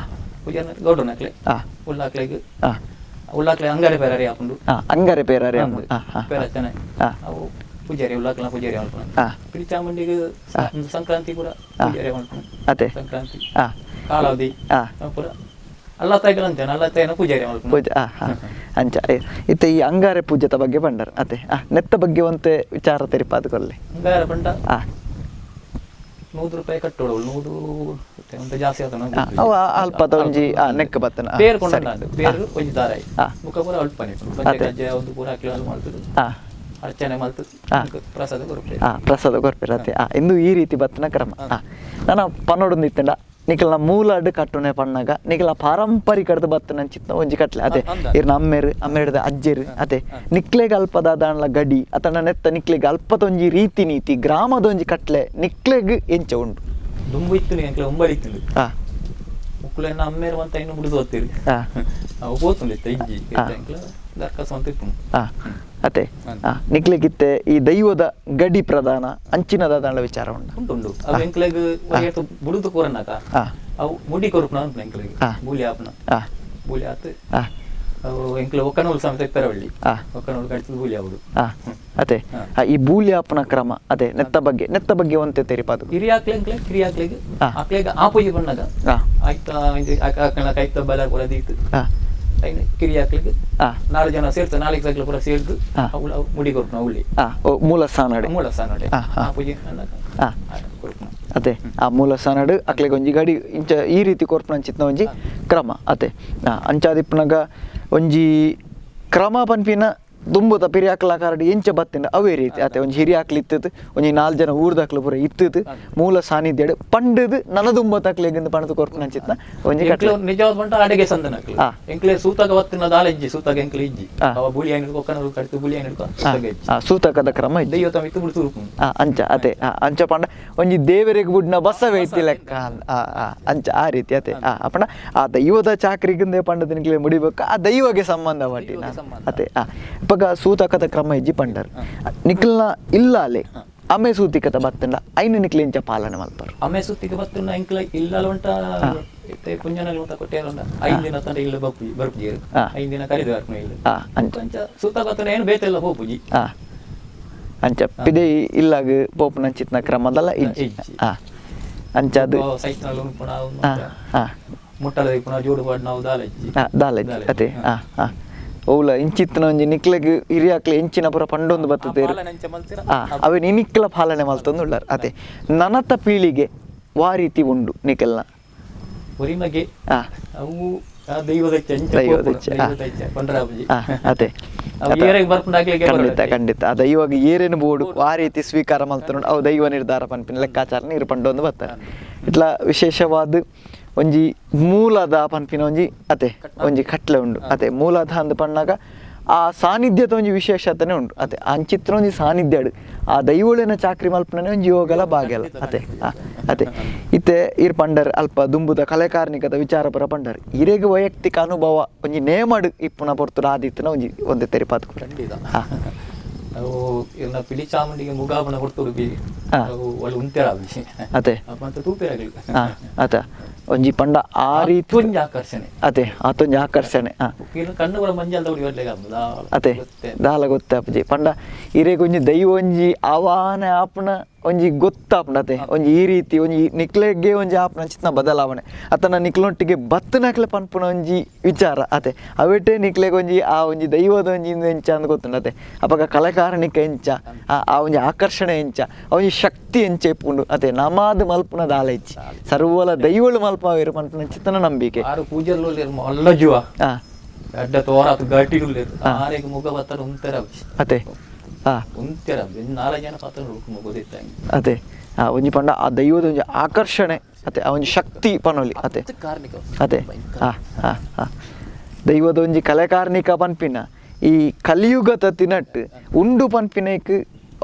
ಪೂಜಾರ್ನ ಗೌಡ್ರನಕ್ಲೆ ಉಳ್ಳಾಕ್ಲೆಗ್ ಉಳ್ಳಾಕ್ಲೆ ಅಂಗಾರೆ ಪೇರಾರಿ ಹಾಕೊಂಡು ಅಂಗಾರೆ ಪೇರಾರಿ ಪೇರಚನೆ ಅವು ಪೂಜಾರಿ ಉಳ್ಳಾಕ್ಲ ಪೂಜಾರಿ ಮಲ್ಪುನ ಪಿಲಿ ಚಾಮುಂಡಿಗೆ ಸಂಕ್ರಾಂತಿ ಕೂಡ ಪೂಜಾರಿ ಮಲ್ಪುನ ಅತ್ತೆ ಸಂಕ್ರಾಂತಿ ಕಾಲಾವಧಿ ಪೂರ ಅಲ್ಲ ತಾಯಿಗಳಂತೇನೆ ಅಲ್ಲ ತಾಯಿನ ಪೂಜಾರಿ ಮಲ್ಪುನ ಪೂಜೆ ಅಂಚ ಇತ್ತೆ ಈ ಅಂಗಾರೆ ಪೂಜೆತ ಬಗ್ಗೆ ಬಂಡರ್ ಅತ್ತೆ ನೆತ್ತ ಬಗ್ಗೆ ಒಂತೆ ವಿಚಾರ ತೆರಿಪಾದುಕೊಳ್ಳಿ ಅಂಗಾರೆ ಬಂಡ 100 ರೂಪಾಯಿ ಕಟ್ಟೋಳು 100 ಜಾಸ್ತಿ ಆತನ ಅಲ್ಪ ಒಂಜಿ ನೆಕ್ ಬತ್ತನ ಪೇರು ಕೊಂಡ ಪೇರು ಒಂಜಿ ದಾರಾಯಿ ಮುಖ ಪೂರ ಅಲ್ಪ ಪಂಚಕಜ್ಜಾಯ ಒಂದು ಪೂರ ಹಾಕಿ ಮಾಡ್ತದೆ ಅರ್ಚನೆ ಮಲ್ತು ಪ್ರಸಾದ ಕೊರ್ಪೇರು ಪ್ರಸಾದ ಕೊರ್ಪೇರು ಅತ್ತೆ ಇಂದು ಈ ರೀತಿ ಬತ್ತನ ಕ್ರಮ ನಾನು ಪನ್ನೊಡೊಂದು ಇತ್ತಂಡ ನಿಕಲ್ನ ಮೂಲಾಡು ಕಟ್ಟುನೆ ಪಣ್ಣಾಗ ನಿಕಲ್ನ ಪಾರಂಪರಿಕಡ್ದು ಬತ್ತನ ಚಿತ್ತ ಒಂಜಿ ಕಟ್ಲೆ ಅದೇ ಇರ್ನ ಅಮ್ಮೇರು ಅಮ್ಮೇರ್ದ ಅಜ್ಜೆರು ಅದೇ ನಿಕ್ಲೆಗ್ ಅಲ್ಪದ ದಾನ್ಲ ಗಡಿ ಅತನ ನೆತ್ತ ನಿಕ್ಲೆಗ್ ಅಲ್ಪದ ಒಂಜಿ ರೀತಿ ನೀತಿ ಗ್ರಾಮದ ಒಂಜಿ ಕಟ್ಲೆ ನಿಕ್ಲೆಗ್ ಎಂಚ ಉಂಡು ದುಂಬು ಇತ್ತು ಎಂಕ್ಲೆ ಒಂಬಳಿ ಇತ್ತು ಮುಕ್ಕುಲೆನ ಅಮ್ಮೇರು ಅಂತ ಇನ್ನು ಬಿಡುದು ಹೋಗ್ತೀರಿ ಅವು ಪೋತುಂಡಿತ್ತ ಇಜ್ಜಿ ಎಂಕ್ಲೆ ದರ್ಕಾಸ ಅಂತ ಇತ್ತು ಅತ್ತೆ ನಿಕ್ಲೆಗಿತ್ತೆ ಈ ದೈವದ ಗಡಿ ಪ್ರಧಾನ ಅಂಚಿನದ ದಾನ್ಲ ವಿಚಾರ ಉಂಟು ಉಂಟು ಅವು ಎಂಕ್ಲೆಗ್ ಬುಡುದು ಕೂರನಾಕ ಅವು ಮುಡಿ ಕೊರುಪುನ ಅಂತ ಎಂಕ್ಲೆಗ್ ಬೂಲಿ ಆಪುನ ಬೂಲಿ ಆತು ಅವು ಎಂಕ್ಲೆ ಒಕ್ಕನೂಲು ಸಮೇತ ಪೆರವಳ್ಳಿ ಒಕ್ಕನೂಲು ಕಡಿತದ ಬೂಲಿ ಆಗುದು ಅದೇ ಈ ಬೂಲಿ ಆಪುನ ಕ್ರಮ ಅದೇ ನೆತ್ತ ಬಗ್ಗೆ ನೆತ್ತ ಬಗ್ಗೆ ಒಂತೆ ತೆರಿಪಾದು ಹಿರಿಯಾಕ್ಲೆ ಎಂಕ್ಲೆ ಕಿರಿಯಾಕ್ಲೆಗ್ ಆಕ್ಲೆಗ್ ಆ ಪೂಜೆ ಬಂದಾಗ ಆಯ್ತಾ ಕೈತ ಬಲ ಪೂರ ದೀತು ಕಿರಿಯಾಕ್ಲಿಗೆ 4 ಜನ ಸೇರ್ತು 4 ಸೈಕಲ್ ಪೂರ ಸೇರ್ದು ಮುಡಿ ಕೊರ್ಪುನ ಉಳ್ಳಿ ಮೂಲ ಸ್ಥಾನಡೆ ಮೂಲ ಸ್ಥಾನಡೆ ಆ ಪೂಜೆ ಕೊರ್ಪುನ ಅದೇ ಆ ಮೂಲ ಸ್ಥಾನಡು ಅಕ್ಲೆಗ್ ಒಂಜಿ ಗಡಿ ಇಂಚ ಈ ರೀತಿ ಕೊರ್ಪುನ ಅಂಚಿತ್ನ ಒಂಜಿ ಕ್ರಮ ಅತೆ ಅಂಚಾದಿಪ್ಪುನಗ ಒಂಜಿ ಕ್ರಮ ಪನ್ಪಿನ ದುಂಬುದ ಪಿರಿಯಾಕ್ಲ ಕಾರಡಿ ಎಂಚ ಬತ್ತಿನ ಅವೇ ರೀತಿ ಅತೆ ಒಂಜಿ ಹಿರಿಯಾಕ್ಲು ಇತ್ತದು ಒಂಜಿ 4 ಜನ ಊರ್ದಾಕ್ಲು ಪೂರ ಇತ್ತದು ಮೂಲ ಸಾನ್ನಿಧ್ಯಡ್ ಪಂಡದು ನನ ದುಂಬ ತಕ್ಲೆಗಿಂದ ಪಣದು ಕೊರ್ಪುನ ಅಂಚಿತ್ನ ಒಂಜಿ ಕಟ್ಲೆ ನಿಜವಾದ ಬಂಟ ಅಡಿಗೆ ಸಂದನಕ್ಲು ಎಂಕ್ಲೆ ಸೂತಕ ಬತ್ತಿನ ದಾಲ ಇಜ್ಜಿ ಸೂತಕ ಎಂಕ್ಲೆ ಇಜ್ಜಿ ಅವ ಬುಳಿ ಅಂಗಡಿ ಕೊಕ್ಕನರು ಕಡಿತು ಬುಳಿ ಅಂಗಡಿ ಸೂತಕ ಇಜ್ಜಿ ಸೂತಕದ ಕ್ರಮ ಇಜ್ಜಿ ದೈವ ತಮ್ಮ ಇತ್ತು ಬಿಡ್ತು ಅಂಚ ಅತೆ ಅಂಚ ಪಂಡ ಒಂಜಿ ದೇವರಿಗೆ ಬುಡ್ನ ಬಸವೇ ಇತ್ತಿ ಲೆಕ್ಕ ಅಂಚ ಆ ರೀತಿ ಅತೆ ಅಪಣ ಆ ದೈವದ ಚಾಕ್ರಿಗಿಂದೆ ಪಂಡದ ನಿಕ್ಲೆ ಮುಡಿಬೇಕು ಆ ದೈವಗೆ ಸಂಬಂಧ ಪಟ್ಟಿನ ಅತೆ ಇಪ್ಪಗ ಸೂತಕದ ಕ್ರಮ ಇಜ್ಜಿ ಪಂಡರ್ ನಿಕ್ಲ್ನ ಇಲ್ಲಾಲೆ ಅಮೆ ಸೂತಿಕತ ಬತ್ತಂಡ ಐನು ನಿಕ್ಲೆ ಇಂಚ ಪಾಲನೆ ಮಲ್ಪರು ಅಮೆ ಸೂತಿಕ ಬತ್ತಂಡ ಎಂಕ್ಲ ಇಲ್ಲಲ ಉಂಟ ಪುಂಜನಲ್ ಉಂಟ ಕೊಟ್ಟೆಲ್ಲ 5 ದಿನ ತಂಡ ಇಲ್ಲ ಬಪ್ಪುಜಿ ಬರ್ಪುಜಿ 5 ದಿನ ಕರಿದು ಬರ್ಪುನ ಇಲ್ಲ ಅಂಚ ಸೂತಕ ಬತ್ತಂಡ ಏನು ಬೇತೆಲ್ಲ ಹೋಪುಜಿ ಅಂಚ ಪಿದೆ ಇಲ್ಲಾಗ ಪೋಪುನ ಅಂಚಿತ್ನ ಕ್ರಮದಲ್ಲ ಇಜ್ಜಿ ಅಂಚ ಅದು ಸೈತ್ನಲ್ ಉಂಪುನ ಮುಟ್ಟಲ ದಿಪ್ಪುನ ಜೋಡು ಪಾಡ್ ನಾವು ದಾಲ ಇಜ್ಜಿ ದಾಲ ಇಜ್ಜಿ ಅತೆ ಓಲ ಇಂಚಿತ್ತಿನ ಒಂಜಿ ನಿಕ್ಲೆಗ್ ಹಿರಿಯಾಕ್ಲೆ ಎಂಚಿನ ಪೂರ ಪಂಡೊಂದು ಬರ್ತದೆ ಅವೇ ನಿಕ್ಲ ಪಾಲನೆ ಮಲ್ತೊಂದು ಉಳ್ಳಾರ್ ಅದೇ ನನತ ಪೀಳಿಗೆ ವಾ ರೀತಿ ಉಂಡು ನಿಕಲ್ನ ಒರಿಮಗೆ ಅವು ಅದೇ ಖಂಡಿತ ಖಂಡಿತ ಆ ದೈವಾಗ ಏರೇನು ಬೋಡು ಆ ರೀತಿ ಸ್ವೀಕಾರ ಮಲ್ತೊಂಡು ಅವು ದೈವ ನಿರ್ಧಾರ ಪನ್ಪಿನ ಲೆಕ್ಕಾಚಾರ ನೀರು ಪಂಡೊಂದು ಬರ್ತಾರೆ ಇಟ್ಲ ವಿಶೇಷವಾದ ಒಂಜಿ ಮೂಲದ ಪನ್ಪಿನ ಒಂಜಿ ಅತೆ ಒಂಜಿ ಕಟ್ಲೆ ಉಂಡು ಅತೆ ಮೂಲದ ಅಂದ್ ಪಣ್ಣಾಗ ಆ ಸಾನ್ನಿಧ್ಯದ ಒಂಜಿ ವಿಶೇಷತೆನೆ ಉಂಡು ಅತೆ ಅಂಚಿತ್ರ ಒಂಜಿ ಸಾನ್ನಿಧ್ಯಡು ಆ ದೈವಳಿನ ಚಾಕ್ರಿ ಮಲ್ಪನೇ ಒಂಜಿ ಯೋಗಲ ಭಾಗ್ಯಲ ಅತೆ ಅತೆ ಇತ್ತೆ ಇರ್ ಪಂಡರ್ ಅಲ್ಪ ದುಂಬುದ ಕಲೆಕಾರ್ನಿಕದ ವಿಚಾರ ಪುರ ಪಂಡರ್ ಇರೆಗ್ ವೈಯಕ್ತಿಕ ಅನುಭವ ಒಂಜಿ ನೇಮಡು ಇಪ್ಪುನ ಪೊರ್ತುಡು ಆದಿತ್ತನ ಒಂಜಿ ಒಂದೇ ತೆರಿಪಾತ್ ಖಂಡಿತ ಅವು ಇರ್ನ ಪಿಲಿ ಚಾಮುಂಡಿಗೆ ಮುಗಾಬಣ ಕೊಡ್ತುಡು ಬಿ ಅವು ಒಳ್ಳೆ ಉಂತೆರ ಅತೆ ಅಂತ ತೂಪೆರಾಗಲಿ ಅತ ಒಂಜಿ ಪಂಡ ಆ ರೀತಿ ಒಂಜಿ ಆಕರ್ಷಣೆ ಅತೆ ಆತೊಂಜಿ ಆಕರ್ಷಣೆ ಕಣ್ಣು ಕೂಡ ಮಂಜಲ್ ಅತೆ ದಾಲ ಗೊತ್ತಾಪುಜಿ ಪಂಡ ಇರೆಗ್ ಒಂಜಿ ದೈವ ಒಂಜಿ ಆವಾನೆ ಆಪುನ ಒಂಜಿ ಗೊತ್ತಾಪುಂಡು ಅತೆ ಒಂಜಿ ಈ ರೀತಿ ಒಂಜಿ ನಿಕ್ಲೆಗೆ ಒಂಜಿ ಆಪುನ ಚಿತ್ನ ಬದಲಾವಣೆ ಅತನ ನಿಕ್ಲೊಟ್ಟಿಗೆ ಬತ್ತನಕ್ಲೆ ಪನ್ಪುನ ಒಂಜಿ ವಿಚಾರ ಅತೆ ಅವೆಟೆ ನಿಕ್ಲೆಗ್ ಒಂಜಿ ಆ ಒಂಜಿ ದೈವದ ಒಂಜಿ ಎಂಚ ಅಂದ್ ಗೊತ್ತುಂಡು ಅತೆ ಅಪಗ ಕಲೆಕಾರಣಿಕ ಎಂಚ ಆ ಒಂಜಿ ಆಕರ್ಷಣೆ ಎಂಚ ಆ ಒಂಜಿ ಶಕ್ತಿ ಎಂಚ ಇಪ್ಪುಂಡು ಅತೆ ನಮಾದ್ ಮಲ್ಪುನ ದಾಲ ಇಜ್ಜಿ ಸರ್ವಲ ದೈವಳು ಮಲ್ಪಾವೇರು ಪನ್ಪುನ ಚಿತ್ತನ ನಂಬಿಕೆ ಆರು ಪೂಜೆಲು ಮಲ್ಲ ಜೀವ ಅಡ್ಡ ತೋರಾತು ಗಟ್ಟಿ ಆರೆಗ್ ಮುಗ ಬತ್ತರ ಉಂತೆರ ಅತೆ ಉಂತೆರ ನಾಲ್ಕು ಜನ ಪಾತ್ರ ಮುಗೋದಿತ್ತ ಅತೆ ಒಂಜಿ ಪಂಡ ಆ ದೈವದ ಒಂಜಿ ಆಕರ್ಷಣೆ ಅತೆ ಆ ಒಂಜಿ ಶಕ್ತಿ ಪನೊಲಿ ಅತೆ ಅತೆ ದೈವದ ಒಂಜಿ ಕಲೆಕಾರ್ನಿಕ ಪನ್ಪಿನ ಈ ಕಲಿಯುಗದ ತಿನಟ್ ಉಂಡು ಪನ್ಪಿನಕ್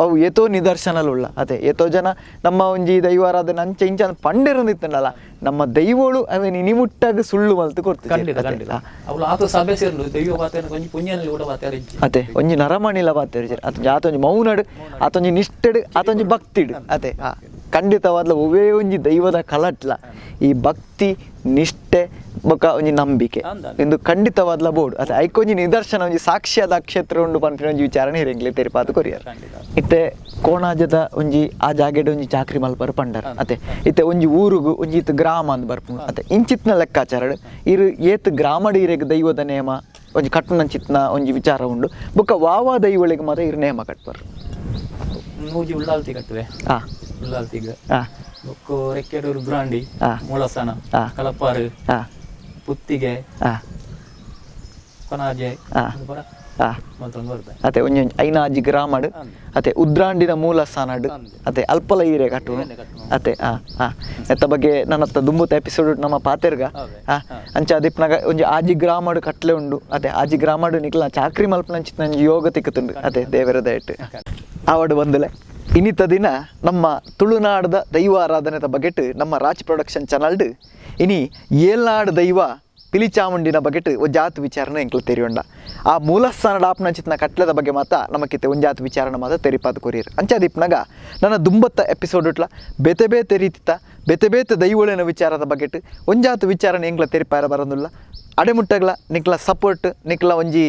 ಅವು ಏತೋ ನಿದರ್ಶನಲುಳ್ಳ ಅತೆ ಏತೋ ಜನ ನಮ್ಮ ಒಂಜಿ ದೈವಾರಾಧನೆ ಅಂಚೆ ಇಂಚ ಪಂಡಿರಂದಿತ್ತಂಡಲ್ಲ ನಮ್ಮ ದೈವೋಳು ಅವೇನು ಇನಿಮುಟ್ಟಾಗ ಸುಳ್ಳು ಮಲ್ತು ಕೊಡ್ತು ಖಂಡಿತ ಖಂಡಿತ ಅವಳು ಆತ ಸಭೆ ಸೇರ್ಲು ದೈವ ಪಾತ್ರ ಒಂಜಿ ಪುಣ್ಯನಲ್ಲಿ ಕೂಡ ಪಾತ್ರ ಅತೆ ಒಂಜಿ ನರಮಣಿಲ ಪಾತ್ರ ಆತೊಂಜಿ ಆತೊಂಜಿ ಮೌನಡು ಆತೊಂಜಿ ನಿಷ್ಠೆಡು ಆತೊಂಜಿ ಭಕ್ತಿಡು ಅತೆ ಖಂಡಿತವಾದ್ಲ ಒವೇ ಒಂಜಿ ದೈವದ ಕಲಟ್ಲ ಈ ಭಕ್ತಿ ನಿಷ್ಠೆ ಬೊಕ ಒಂಜಿ ನಂಬಿಕೆ ಇಂದು ಖಂಡಿತವಾದ್ಲ ಬೋರ್ಡ್ ಅತೆ ಐಕೊಂಜಿ ನಿದರ್ಶನ ಒಂಜಿ ಸಾಕ್ಷ್ಯದ ಕ್ಷೇತ್ರ ಉಂಡು ಪನ್ಪಿನ ಒಂಜಿ ವಿಚಾರಣೆ ಹಿರಂಗ್ಲಿ ತೆರಿಪಾದ ಕೊರಿಯರ್ ಇತ್ತೆ ಕೋಣಾಜದ ಒಂಜಿ ಆ ಜಾಗೆಡ್ ಒಂಜಿ ಚಾಕ್ರಿ ಮಲ್ಪರು ಪಂಡರ್ ಅತೆ ಇತ್ತೆ ಒಂಜಿ ಊರುಗು ಒಂಜಿ ಇತ್ತು ಗ್ರಾಮ ಅಂದ್ ಬರ್ಪುಂಡು ಅತೆ ಇಂಚಿತ್ನ ಲೆಕ್ಕಾಚಾರಡ್ ಇರು ಏತ್ ಗ್ರಾಮಡ್ ಇರೆಗ್ ದೈವದ ನೇಮ ಒಂಜಿ ಕಟ್ಟುನಂಚಿತ್ನ ಒಂಜಿ ವಿಚಾರ ಉಂಡು ಬೊಕ ವಾವಾ ದೈವಳಿಗೆ ಮಾತ್ರ ಇರು ನೇಮ ಕಟ್ಪರು ನೂಜಿ ಉಳ್ಳಾಲ್ತಿ ಕಟ್ಟುವೆ ಉಳ್ಳಾಲ್ತಿಗೆ ಬೊಕ್ಕ ರೆಕ್ಕೆಡೂರು ರುದ್ರಾಂಡಿ ಮೂಲಸ್ಥಾನ ಕಲಪಾರು ಪುತ್ತಿಗೆ ಕೊನಾಜೆ ಅತೆ ಒಂಜಿ ಐನಾಜಿ ಗ್ರಾಮಡ್ ಅತೆ ಉದ್ರಾಂಡಿನ ಮೂಲ ಸ್ಥಾನಡ್ ಅತೆ ಅಲ್ಪಲ ಈರೆ ಕಟ್ಟುನು ಅತೆ ಎತ್ತ ಬಗ್ಗೆ ನನ್ನ ದುಂಬುತ ಎಪಿಸೋಡ್ ನಮ್ಮ ಪಾತೆರ್ಗ ಅಂಚ ಅದಿಪ್ನಾಗ ಒಂಜಿ ಆಜಿ ಗ್ರಾಮಡ್ ಕಟ್ಲೆ ಉಂಡು ಅತೆ ಆಜಿ ಗ್ರಾಮಡ್ ನಿಕ್ಲ ಚಾಕ್ರಿ ಮಲ್ಪನಂಚಿನ ಯೋಗ ತಿಕ್ಕುತ್ತುಂಡು ಅತೆ ದೇವರ ದಯಟ್ಟು ಆವಡು ಬಂದಲೆ ಇನ್ನಿತ ದಿನ ನಮ್ಮ ತುಳುನಾಡದ ದೈವ ಆರಾಧನೆದ ಬಗೆಟ್ ನಮ್ಮ ರಾಜ್ ಪ್ರೊಡಕ್ಷನ್ ಚಾನಲ್ಡ್ ಇನಿ ಏಲ್ನಾಡು ದೈವ ಪಿಲಿಚಾಮುಂಡಿನ ಬಗೆಟ್ ಒಂಜಾತ್ ವಿಚಾರನ ಎಂಕ್ಲು ತೆರಿಯೊಂಡ ಆ ಮೂಲಸ್ಥಾನದ ಆಪ್ನಂಚಿತ್ನ ಕಟ್ಲೆದ ಬಗ್ಗೆ ಮಾತ ನಮಕಿತ್ತೆ ಒಂಜಾತ್ ವಿಚಾರನ ಮಾತ ತೆರಿಪಾದ ಕೊರಿಯರ್ ಅಂಚಾದಿಪ್ನಾಗ ನನ್ನ ದುಂಬತ್ತ ಎಪಿಸೋಡ್ ಇಟ್ಲ ಬೇತೆ ಬೇತೆ ರೀತಿತ ಬೇತೆ ಬೇತೆ ದೈವಳಿನ ವಿಚಾರದ ಬಗೆಟ್ ಒಂಜಾತ್ ವಿಚಾರನ ಎಂಕ್ಲ ತೆರಿಪಾರ ಬರೋದಿಲ್ಲ ಅಡೆಮುಟ್ಟಗ್ಲ ನಿಕ್ಲ ಸಪೋರ್ಟ್ ನಿಕ್ಲ ಒಂಜಿ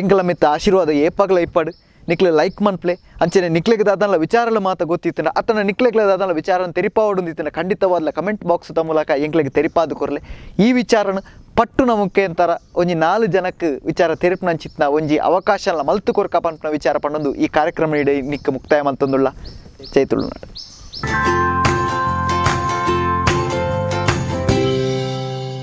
ಎಂಕ್ಲ ಮಿತ್ತ ಆಶೀರ್ವಾದ ಏಪಾಗ್ಲ ಇಪ್ಪಾಡು ನಿಕ್ಲೆ ಲೈಕ್ ಮನ್ಪ್ಲೆ ಅಂಚನೆ ನಿಕ್ಲೆಗ್ ದಾದಲ್ಲ ವಿಚಾರಲ ಮಾತ ಗೊತ್ತಿತ್ತಿನ ಅತನ ನಿಕ್ಲೆಗ್ಲ ದಾದಲ್ಲ ವಿಚಾರನ ತೆರಿಪಾವಡುಂದಿತ್ತಿನ ಖಂಡಿತವಾದ್ಲ ಕಮೆಂಟ್ ಬಾಕ್ಸ್ ದ ಮೂಲಕ ಎಂಕ್ಲೆಗ್ ತೆರಿಪಾದು ಕೊರ್ಲೆ ಈ ವಿಚಾರನ ಪಟ್ಟು ನಮುಖೇಂತರ ಒಂಜಿ 4 ಜನಕ್ಕೆ ವಿಚಾರ ತೆರಿಪ್ನಂಚಿತ್ನ ಒಂಜಿ ಅವಕಾಶನ ಮಲ್ತು ಕೊರ್ಕ ಪನ್ಪುನ ವಿಚಾರ ಪಂಡೊಂದು ಈ ಕಾರ್ಯಕ್ರಮ ಇಡೀ ನಿಕ್ಕ ಮುಕ್ತಾಯ ಮಲ್ತೊಂದುಳ್ಳ ಜೈ ತುಳುನಾಡು.